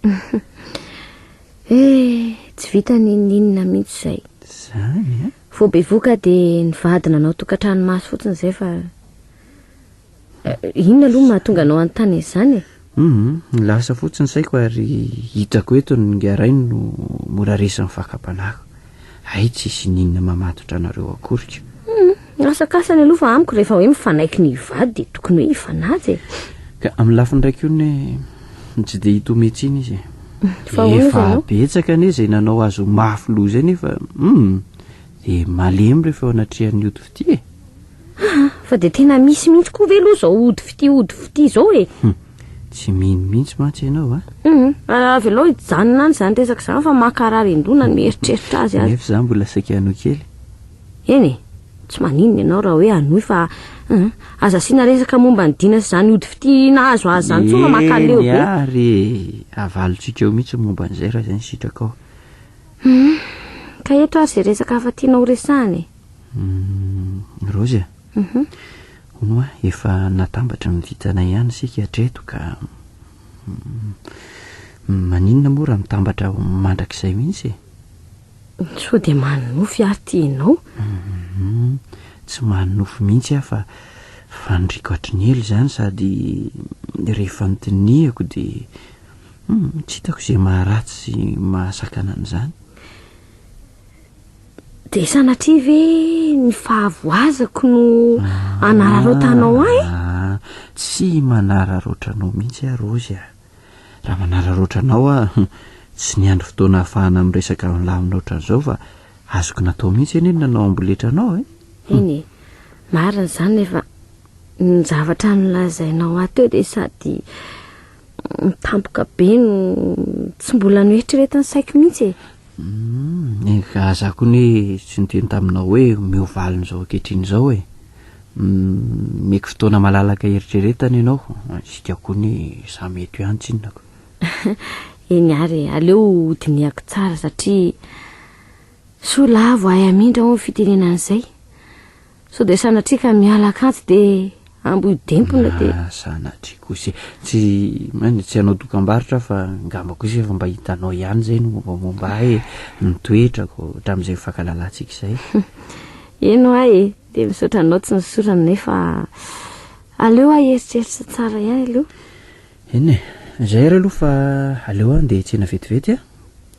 Eh, tsy vita n'inon'inona mihitsy izay. Izany a? Vao bevoka dia nivady nanao tokantrano maso fotsiny izay fa Inona aloha no mahatonga anao hanontany an'izany e? Hum, lasa fotsiny saiko ary hitako eto ny ngarainy no mora resin'ny fakam-panahiko. Hay tsisy n'inona mamatotra anareo akory ko. Hum, asakasany aloha fa amiko rehefa hoe mifanaiky ny hivady dia tokony hoe hifanaja e. Ka amin'ny lafiny iray koa anie tsy dia hita ho mihitsy izy e. Fa ahoana Efa izy anao? betsaka anie izay nanao azy ho mafy loha izay nefa hum, dia malemy rehefa eo anatrehan'ny ody fitia e. Aa, fa dia tena misy mihitsy koa ve aloha izao ody fitia ody fitia izao e? Hum, tsy mino mihitsy mantsy ianao a. Hum, avelao hijanona any izany resaka izany fa mankarary an-doha ny mieritreritra azy aza. Nefa izaho mbola saika hanohy kely. Eny e, tsy maninona ianao raha hoe hanohy fa hum, aza asiana resaka momba ny dina sy izany ody fitia nahazo azy izany intsony fa mankaleo be. Eny ary e, avalontsika eo mihitsy ny momba an'izay raha izay ny sitrakao. Hum, ka eto ary izay resaka hafa tianao horesahana e. Humm Raozy a! Hono hoa, efa natambatra ny vitanay ihany isika hatreto ka maninona moa raha mitambatra ho mandrakizay mihitsy e? Sao dia manonofy ary ty ianao? Humm tsy manonofy mihitsy aho fa faniriako hatry ny ela izany sady rehefa nodinihako dia humm tsy hitako izay maharatsy sy mahasakana an'izany. Dia sanatria ve ny fahavoazako no anararaotanao ahy? Ah, tsy manararaotra anao mihitsy aho Raozy a. Raha manararaotra anao aho, tsy niandry fotoana ahafahana miresaka milamina ohatran'izao fa azoko natao mihitsy anie ny nanao amboletra anao e. Eny e, marina izany nefa ny zavatra nolazainao ahy teo dia sady tampoka be no tsy mbola noeritreretin'ny saiko mihitsy e. Humm, eka za koa anie tsy niteny taminao hoe omeo valiny izao ankehitriny izao e. Omeko fotoana malalaka hieritreretana ianao, isika koa anie samy eto ihany tsinona ko. Eny ary e, aleo hodinihako tsara satria soa lavo ahay hamindra hono ny fitenenana izay. Sao dia sanatria ka miala akanjo dia ambohidempona dia. Ah, sanatria kosa e. Tsy, maninona, tsy hanao dokambarotra aho fa angamba kosa efa mba hitanao ihany izay ny mombamomba ahy e, ny toetrako hatramin'izay nifankalalantsika izay. Eny hoa e, dia misaotra anao tsy nisorana nefa aleo aho hieritreritra tsara ihany aloha. Eny e, izay ary aloha fa aleo aho andeha hiantsena vetivety a.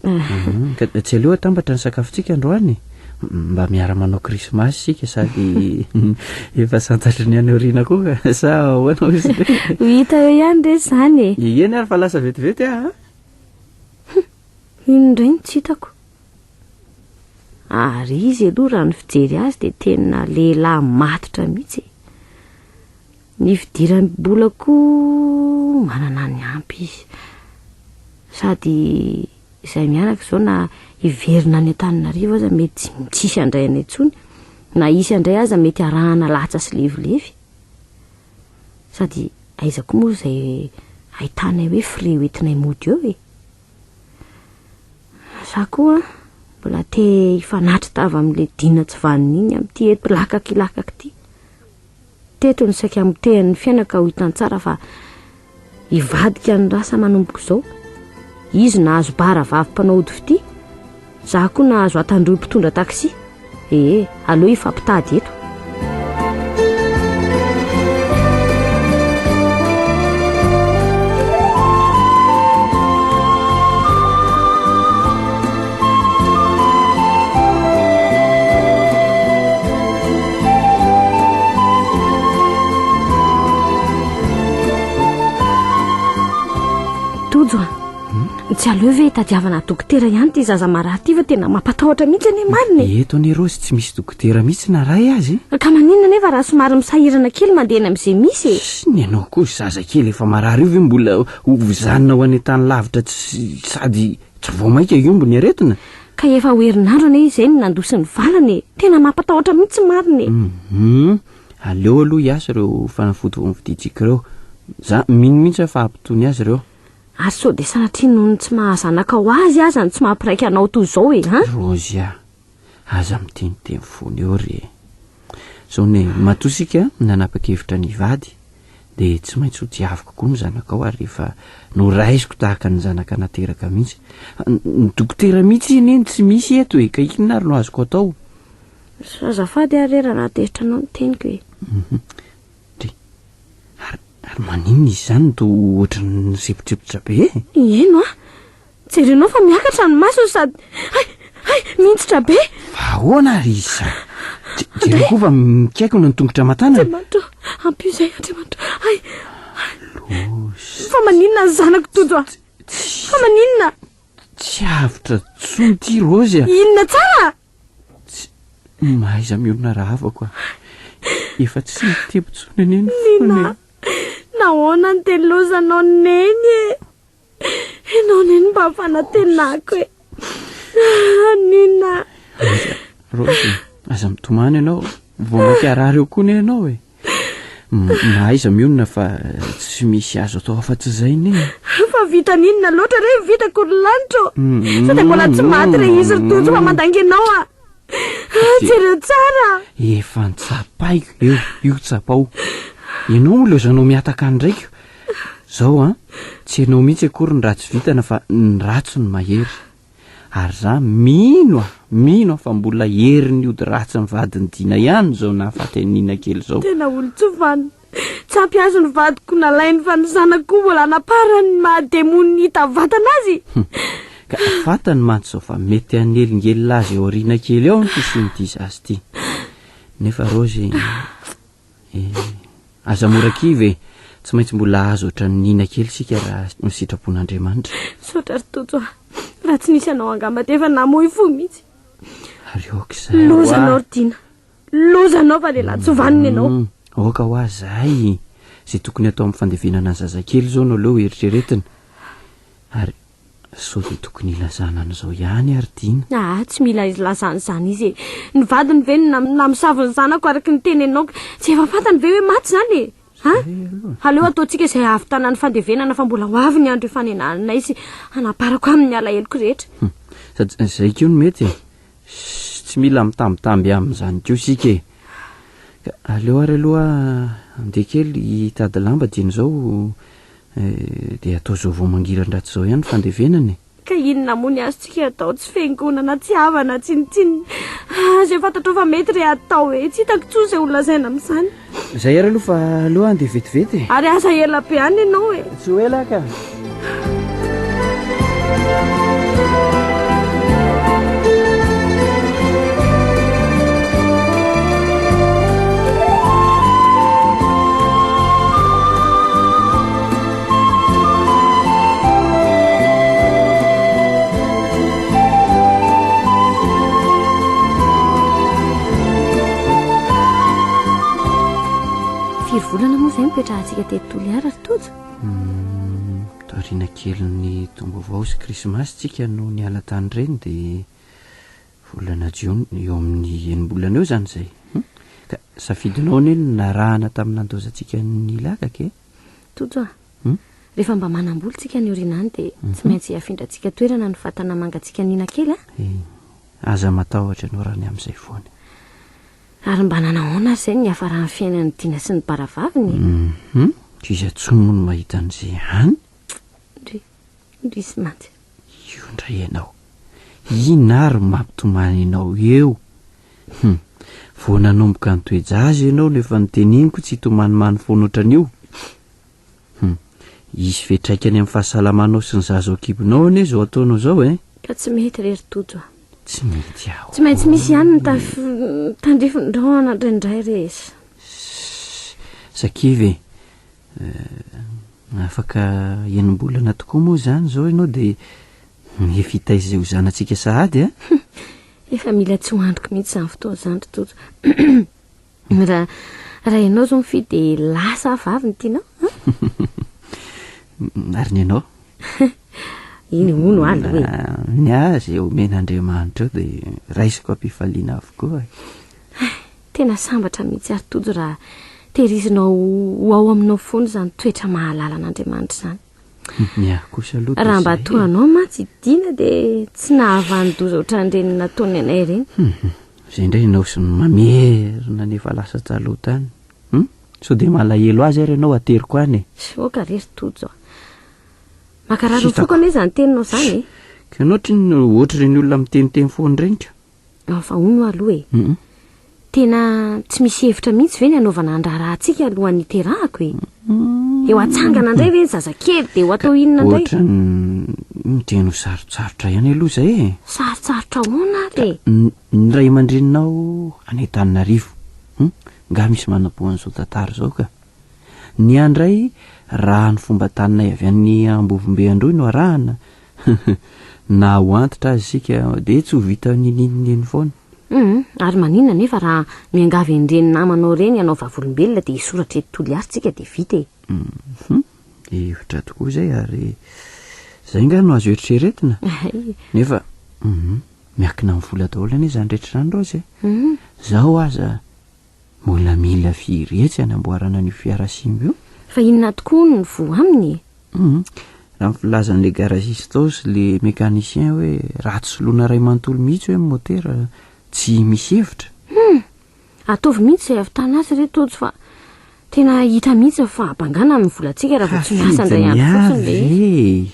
Mhm, ka tsy aleo atambatra ny sakafontsika androany? Mba miara-manao krismasy isika sady efa santatry ny any aoriana koa ka, sa ahoana hoy izy ireo? Ho hita eo ihany re izany e. Eny ary fa lasa vetivety aho a. Iny indray no tsy hitako. Ary izy aloha raha ny fijery azy dia tena lehilahy matotra mihitsy e. Ny fidiram-bola koa manana ny ampy izy. Sady izay mianaka izao na hiverina any Antananarivo aza mety tsy hisy handray anay intsony. Na hisy handray aza mety arahana latsa sy levilevy. Sady aiza koa moa izay ahitanay hoe frais hoentinay mody eo e. Za koa mbola te hifanatri-tava amin'ilay dina tsy vanona iny amin'ity eto lakaka ilakaka ity. Teto no saika hamotehan'ny fiainako ka ho hitany tsara fa hivadika ny rasa manomboka izao. Izy nahazo bara vavy mpanao ody fitia, za koa nahazo atandroy mpitondra taxi. Ee, aleo hifampitady eto. Tojo a, tsy aleo ve hitadiavana dokotera ihany ity zaza marary ity fa tena mampatahotra mihitsy anie marina e. Eto anie Rose tsy misy dokotera mihitsy na ray aza e. Ka maninona anefa raha somary misahirana kely mandeha eny amin'izay misy e. Sy ny anao koa zaza kely efa marary io ve mbola ho vizanina ho any an-tany lavitra tsy sady Tsy vao mainka hiombo ny aretina? Ka efa ho herinandro anie izay no nandosy ny valany e! Tena mampatahotra mihitsy marina e! Hum! Aleo aloha hiasa ireo fanafody vao novidiantsika ireo. Za mino mihitsy aho fa hampitony azy ireo. Ary sao dia sanatria noho ny tsy maha zanakao azy aza no tsy mampiraika anao toy izao e, an? Rozy a! Aza miteniteny foana eo re e! Zao ne, matoa isika nanapa-kevitra ny hivady dia tsy maintsy ho tiaviko koa ny zanakao ary efa noraisiko tahaka ny zanaka nateraka mihitsy. Ny dokotera mihitsy anie no tsy misy eto e, ka inona ary no azoko atao? Azafady ary re raha nahatezitra anao ny teniko e. Dry, ary, ary maninona izy izany no toa ohatran'ny nisepotripotra be e? Heno a! Jerenao fa miakatra ny masony sady hay, hay, mihinjitra be! Fa ahoana ary izy izany? Jereo koa fa mikaikona ny tongotra aman-tanany. Andriamanitra ô, ampio izay Andriamanitra. Hay, hay. Loza. Fa maninona ny zanako Tojo a? Fa maninona? Tsy avotra intsony ity Raozy a! Inona tsara? Tsy mahaiza mionona rahavako a! Efa tsy mitepo intsony anie ny fony e! Nina, nahoana no dia lozanao Neny e? Ianao anie no mba fanantenako e. Ah, Nina. Rose, aza mitomany ianao. Vao mainka harary eo koa anie ianao e. Mahaiza mionona fa tsy misy azo atao afa-tsy izay anie. Fa vita n'inona loatra re vitako ry lanitra ô. Sao dia mbola tsy maty re izy ry Tojo fa mandainga ianao a. Ah, jereo tsara. Efa notsapaiko eo, io tsapao. Ianao moa lozanao mihataka ny raiko. Zao an, tsy ianao mihitsy akory ny ratsy vintana fa ny ratsy no mahery. Ary za mino aho, mino aho fa mbola herin'ny ody ratsin'ny vadin'i Dina ihany izao nahafaty an'i Nina kely izao. Tena olon-tsoa vanona. Tsy ampy azy ny vadiko nalainy fa ny zanako koa mbola anaparany ny maha demony hita vatana azy. Ka fantany mantsy izao fa mety hanelingelina azy ao aoriana kely ao ny fisian'ity zaza ity. Nefa Raozy, Eh, aza mora kivy e! Tsy maintsy mbola hahazo ohatran'i Nina kely isika raha ny sitrapon'Andriamanitra. Misaotra ry Tojo a! Raha tsy nisy anao angamba dia efa namoy fo mihitsy. Ary aoka izay hoa. Lozanao ry Dina! Lozanao fa lehilahy tsy vanona ianao. Hum, aoka hoa izay! Izay tokony hatao amin'ny fandevenana ny zazakely izao no aleo eritreretina. Ary Sao dia tokony hilazana an'izao ihany ary Dina? Aa, tsy mila ilazana izany izy e! Ny vadiny ve no namosavy ny zanako araka ny teneninao? Tsy efa fantany ve hoe maty izany e? Ha? Aleo ataontsika izay hahavitana ny fandevenana fa mbola ho avy ny andro hifanenanay sy hanamparako aminy ny alaheloko rehetra. Hum, sady izay koa no mety e! Tsy mila mitambitamby amin'izany koa isika e! Ka aleo ary aloha andeha kely hitady lamba dieny izao Eh, dia atao izao vao mangiran-dratsy izao ihany ny fandevenana e. Ka inona moa ny azontsika atao, tsy fiangonana, tsy havana, tsinontsinona. Ah, izay fantatrao fa mety re atao e. Tsy hitako intsony izay ho lazaina amin'izany. Izay ary aloha fa aleo handeha vetivety e. Ary aza ela be any ianao e. Tsy ho ela ka. Firy volana moa izay nipetrahantsika teto Toliara ry Tojo? Taoriana kelin'ny taom-baovao sy krismasy tsika no niala tany ireny dia Volana jiona, eo amin'ny enim-bolana eo izany izay. Hum. Ka safidinao anie no narahana tamin'ny nandaozantsika ny Ilakaka e. Tojo a! Hum. Rehefa mba manam-bola tsika any aoriana any dia tsy maintsy afindrantsika toerana ny vatana mangatsiaka Nina kely a! Eh, aza matahotra ianao raha ny amin'izay foana. Ary mba nanahoana ary izay ny niafaran'ny fiainan'i Dina sy ny baravaviny e? Hum, iza intsony moa no mahita an'izay any? Ndry, indrisy mantsy. Io indray ianao. Inona ary no mampitomany anao eo? Hum, vao nanomboka nitoe-jaza ianao no efa noteneniko tsy hitomanimany foana ohatran'io. Hum, hisy fiantraikany amin'ny fahasalamanao sy ny zaza ao an-kibonao anie izao ataonao izao e! Ka tsy mety re ry Tojo a! Tsy mety aho. Tsy maintsy misy ihany ny taf- tandrifin-drahona indraindray re. Sakivy e! Eh, afaka enim-bolana tokoa moa izany izao ianao dia efa hitaiza izay ho zanatsika sahady a! Efa mila tsy ho andriko mihitsy izany fotoana izany ry Tojo. Raha raha ianao izao mifidy dia lahy sa vavy no tianao? Ary ny anao? Iny hono aloha e. Ny ahy izay omen'Andriamanitra eo dia raisiko am-pifaliana avokoa e. Tena sambatra mihitsy ary Tojo raha tehirizinao ho ao aminao foana izany toetra mahalala an'Andriamanitra izany. Ny ahy kosa aloha dia Raha mba izay toa e. anao mantsy i Dina dia tsy nahavanon-doza ohatran'ireny nataony anay ireny. Hum, izay indray ianao sy ny mamerina ny efa lasa taloha tany. Hum, sao dia malahelo azy ary ianao ateriko any e. Oka re ry Tojo a. Mankarary ny Hitako. foko anie izany teninao izany e. Ka ianao ohatry ny ohatr'ireny olona miteniteny foana ireny ka. Ah, fa hono aloha e. Hum. Tena tsy misy hevitra mihitsy ve ny hanaovana ny raharahantsika alohan'ny hiterahako e? Eo atsangana indray ve ny zazakely dia ho atao inona indray? Ohatran'ny miteny ho sarotsarotra ihany aloha izay e. Sarotsarotra ahoana ary e? Ny ray aman-dreninao any Antananarivo, hum, nga misy manam-po an'izao tantara izao ka. Ny ahy indray, raha ny fomban-taninay avy any Ambovombe Androy no arahana, na ho antitra aza isika dia tsy ho vita nininininy foana. Humm, ary maninona anefa raha miangavy an'ireny namanao ireny hanao vavolombelona dia hisoratra eto Toliary tsika dia vita e. Humm, hevitra tokoa izay ary izay nga no azo eritreretina? Hay. Nefa humm, miankina amin'ny vola daholo anie izany rehetra izany Raozy e. Humm. Zaho aza mbola mila firy hetsy hanamboarana an'io fiara simba io. Fa inona tokoa hono ny voa aminy e? Humm, raha ny filazan'le garagiste tao sy le mécanicien hoe raha tsy soloina iray manontolo mihitsy hoe ny motera tsy misy hevitra. Humm, ataovy mihitsy izay hahavitana azy re Tojo fa tena hita mihitsy ny fahabangana amin'ny volantsika raha vao tsy miasa indray andro fotsiny le izy. e!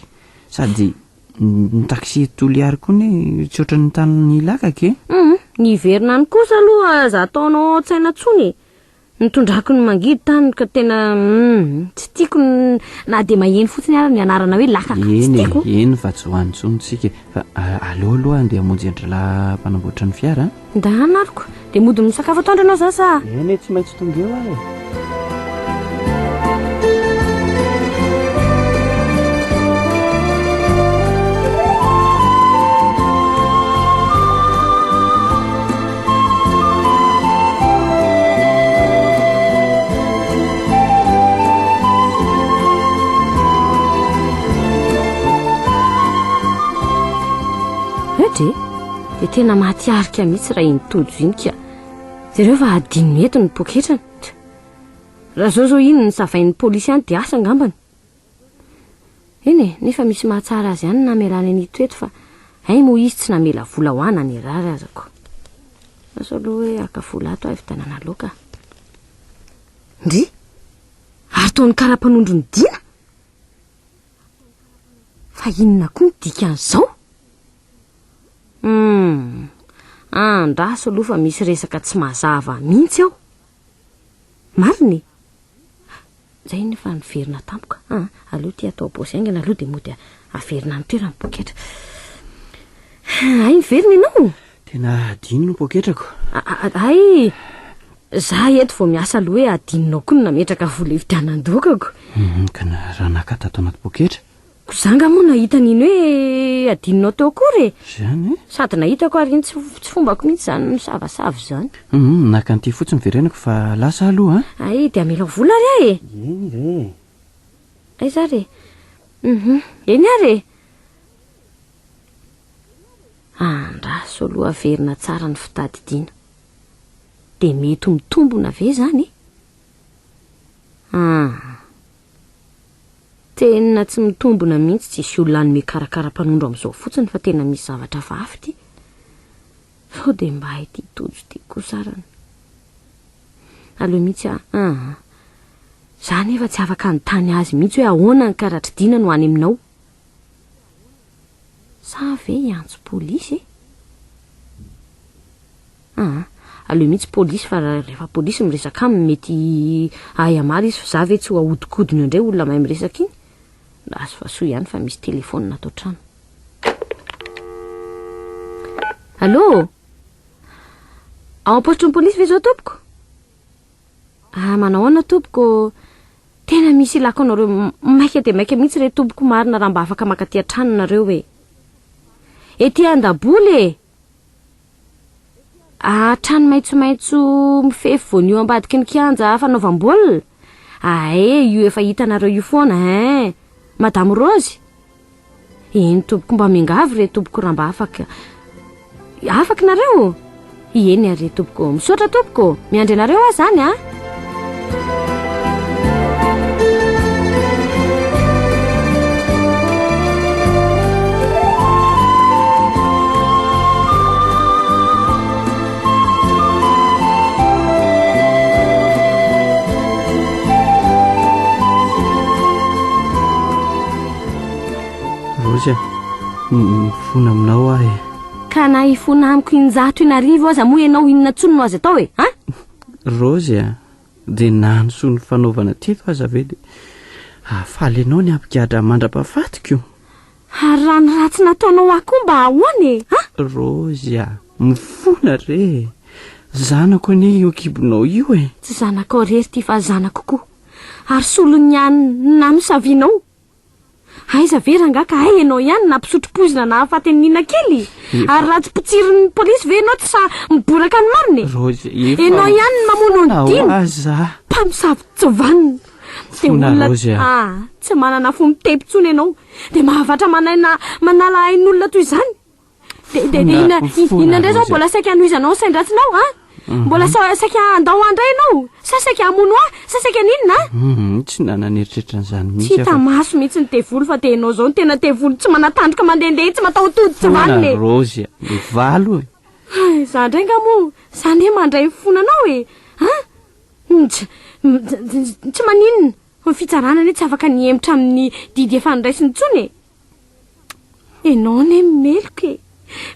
Sady ny taxi eto Toliary koa anie tsy ohatran'ny tany Ilakaka e! Humm, ny hiverina any kosa aloha aza ataonao ao an-tsaina intsony e! Nitondrako ny mangidy tany ka tena humm tsy tiako na dia maheno fotsiny ara ny anarana hoe lakaka, tsy Eny e, tiako. eny fa tsy ho any intsony tsika e. Fa aleo aloha andeha hamonjy an-dralahy mpanamboatra ny fiara a. Ndana aroko. Dia mody misakafo atoandro ianao izany sa? Eny e, tsy maintsy tonga eo aho e. Hetra e! Dia tena maty arika mihitsy raha iny Tojo iny ka. Jereo fa hadinony eto ny poketrany. Raha zao zao iny ny savain'ny polisy any dia asa angambany. Eny e, nefa misy mahatsara azy ihany ny namelany an'ito eto fa hay moa izy tsy namela vola ho ahy na ny rary aza ko. Asa aloha hoe haka vola ato aho hividianana laoka. Ndry! Ary toa ny kara-panondron'i Dina? Fa inona koa ny dikan'izao? Hum, andraso aloha fa misy resaka tsy mazava mihitsy ao. Marina e! Zay iny fa niverina tampoka a! Aleo ity atao paosy haingana aloha dia mody averina any toerana ny poketra. Hay niverina ianao? Tena hadino ny poketrako. Hay! Za eto vao miasa aloha hoe hadinonao koa ny nametraka vola hividianan-doakako. Ka na raha naka tato anaty poketra. Ko za nga moa nahita an'iny hoe adinonao teo akory e! Zany e? Sady nahitako ary iny tsy tsy fombako mihitsy izany misavasava izany. Hum, naka an'ity fotsiny verenako fa lasa aloha an! Hay, dia amelao vola ary aho e! Eny re e! Aiza ary e? Hum, eny ary e! Andraso aloha averina tsara ny fitadidiana. Dia mety ho mitombona ve izany e? Ah. Tena tsy mitombona mihitsy tsisy olona hanome karakara-panondro amin'izao fotsiny fa tena misy zavatra hafahafa ity. Sao dia mba ity Tojo ity kosa arany. Aleo mihitsy aho aa. Za nefa tsy afaka hanontany azy mihitsy hoe ahoana ny karatr'i Dina no any aminao. Sa ve hiantso polisy e? Aa, aleo mihitsy polisy fa rehefa polisy miresaka aminy mety hahay hamaly izy fa za ve tsy ho ahodikodiny eo indray olona mahay miresaka iny? Lasa fa soa ihany fa misy telefaonina ato an-trano. Allô? Ao am-paositry ny polisy ve izao tompoko? Ah, manao ahoana tompoko? Tena misy ilako anareo maika dia maika mihitsy re tompoko marina raha mba afaka mankaty an-trano nareo e. Ety Andaboly e! Ah, trano maitsomaitso mifefy voanio ambadiky ny kianja fanaovam-baolina? Ae, io efa hitanareo io foana hein! Madame Rose? Eny tompoko, mba miangavy re tompoko raha mba afaka. Afaka nareo? Eny ary tompoko. Misaotra tompoko. Miandry anareo aho izany a. Rozy a, mifona aminao aho e. Ka na hifona amiko injato inarivo aza moa ianao inona tsony no azo atao e? An? Rozy a, dia na ny soa nifanaovana teto aza ve dia hahafaly anao ny hampigadra mandra-pahafatiko? Ary raha ny ratsy nataonao ahy koa mba ahoana e? An? Rozy a, mifona re e! Zanako anie io kibonao io e! Tsy zanakao irery ity fa zanako koa. Ary solon'ny an'ny namosavianao. Aiza ve rangahy ka hay ianao ihany nampisotro poizina nahafaty an'i Nina kely? Ary raha tsy potsirin'ny polisy ve ianao tsy sahy miboraka ny marina e? Rozy, efa Ianao ihany no mamono an'i fona ho Dina. azy za. Mpamosavy tsy vanona. Dia Fona olona Rozy a. ah, tsy manana fo mitepy intsony ianao. Dia mahavatra manaina manala ain'olona toy izany. Dia dia dia inona Fona inona indray izao Rozy a. mbola saika hanohizanao ny sain-dratsinao a? Mbola sa- saika handao ahy indray ianao? Sa saika hamono ahy? Sa saika haninona a? Mhm, tsy nanana eritreritra an'izany Tsy mihitsy hita aho fa maso mihitsy ny devoly fa dia ianao izao no tena devoly tsy manan-tandroka mandehandeha tsy mataho-tody tsy fona vanona e. Rozy a, mivalo e. Hay, za indray nga moa, za anie mandray ny fonanao e. An? Tsy, tsy maninona, ny fitsarana anie tsy afaka ny hihemotra amin'ny didy efa noraisiny intsony e. Ianao anie meloka e.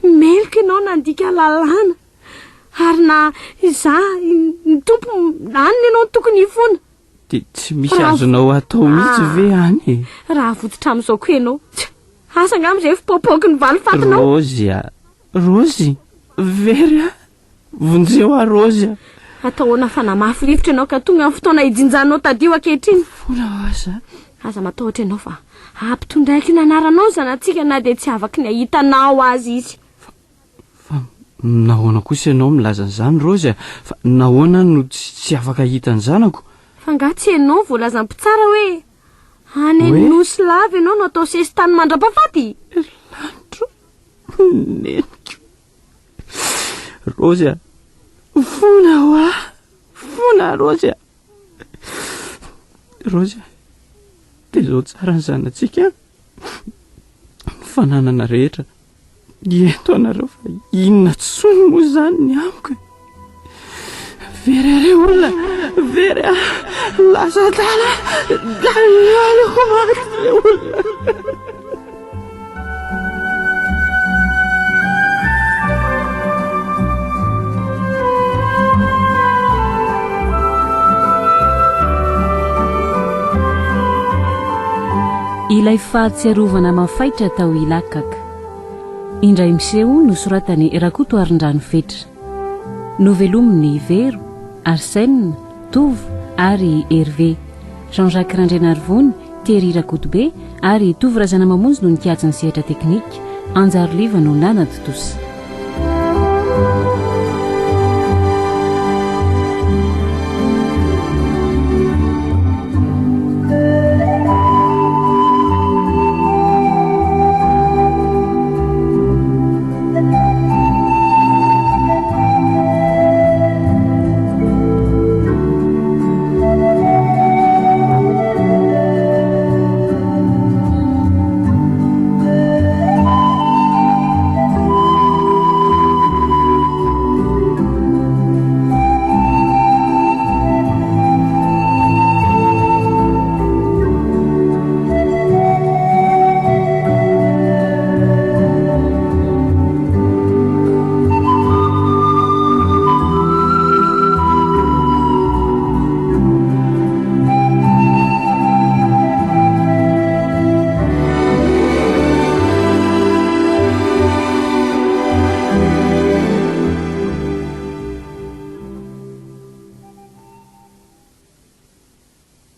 Meloka ianao nandika lalàna. Ary na izaho, ny Tompo, any ianao no tokony hifona. Dia tsy misy azonao atao mihitsy ve any e? Raha avototra amin'izao koa ianao. Asa angamba izay fipoapoaky ny valifatinao. Rozy a! Rozy! Very aho! Vonjeo aho Rozy a! Atao ahoana fa namafy rivotra ianao ka tonga ny fotoana hijinjanao tadio ankehitriny. Fona aho aza. Aza matahotra ianao fa hampitondraiko ny anaranao ny zanatsika na dia tsy afaky ny hahita anao aza izy. Fa nahoana kosa ianao milaza an'izany Rozy a? Fa nahoana aho no tsy afaka hahita ny zanako? Fa angaha tsy ianao no voalazan'ny mpitsara hoe any Hoe? Nosy Lava ianao no atao sesitany mandra-pahafaty? Lanitro, neniko. Rozy a! Fona hoa! Fona Rozy a! Rozy a! Tezao tsara ny zanatsika ny fananana rehetra. Ento anareo fa inona tsony moa izany ny amiko e? Very are olona, very aho, lasa adala, aleoko maty re olona. Ilay fahatsiarovana mafaitra tao Ilakaka. Indray miseho nosoratan'i Rakotoarindrano Fetra. Novelomin'i Vero, Arsène, Tovo ary Hervé. Jean-Jacques Randrianarivony, Thierry Rakotobe ary Tovo Razanamamonjy no nikajy ny sehatra teknika, Anjaroliva no nanatontosa.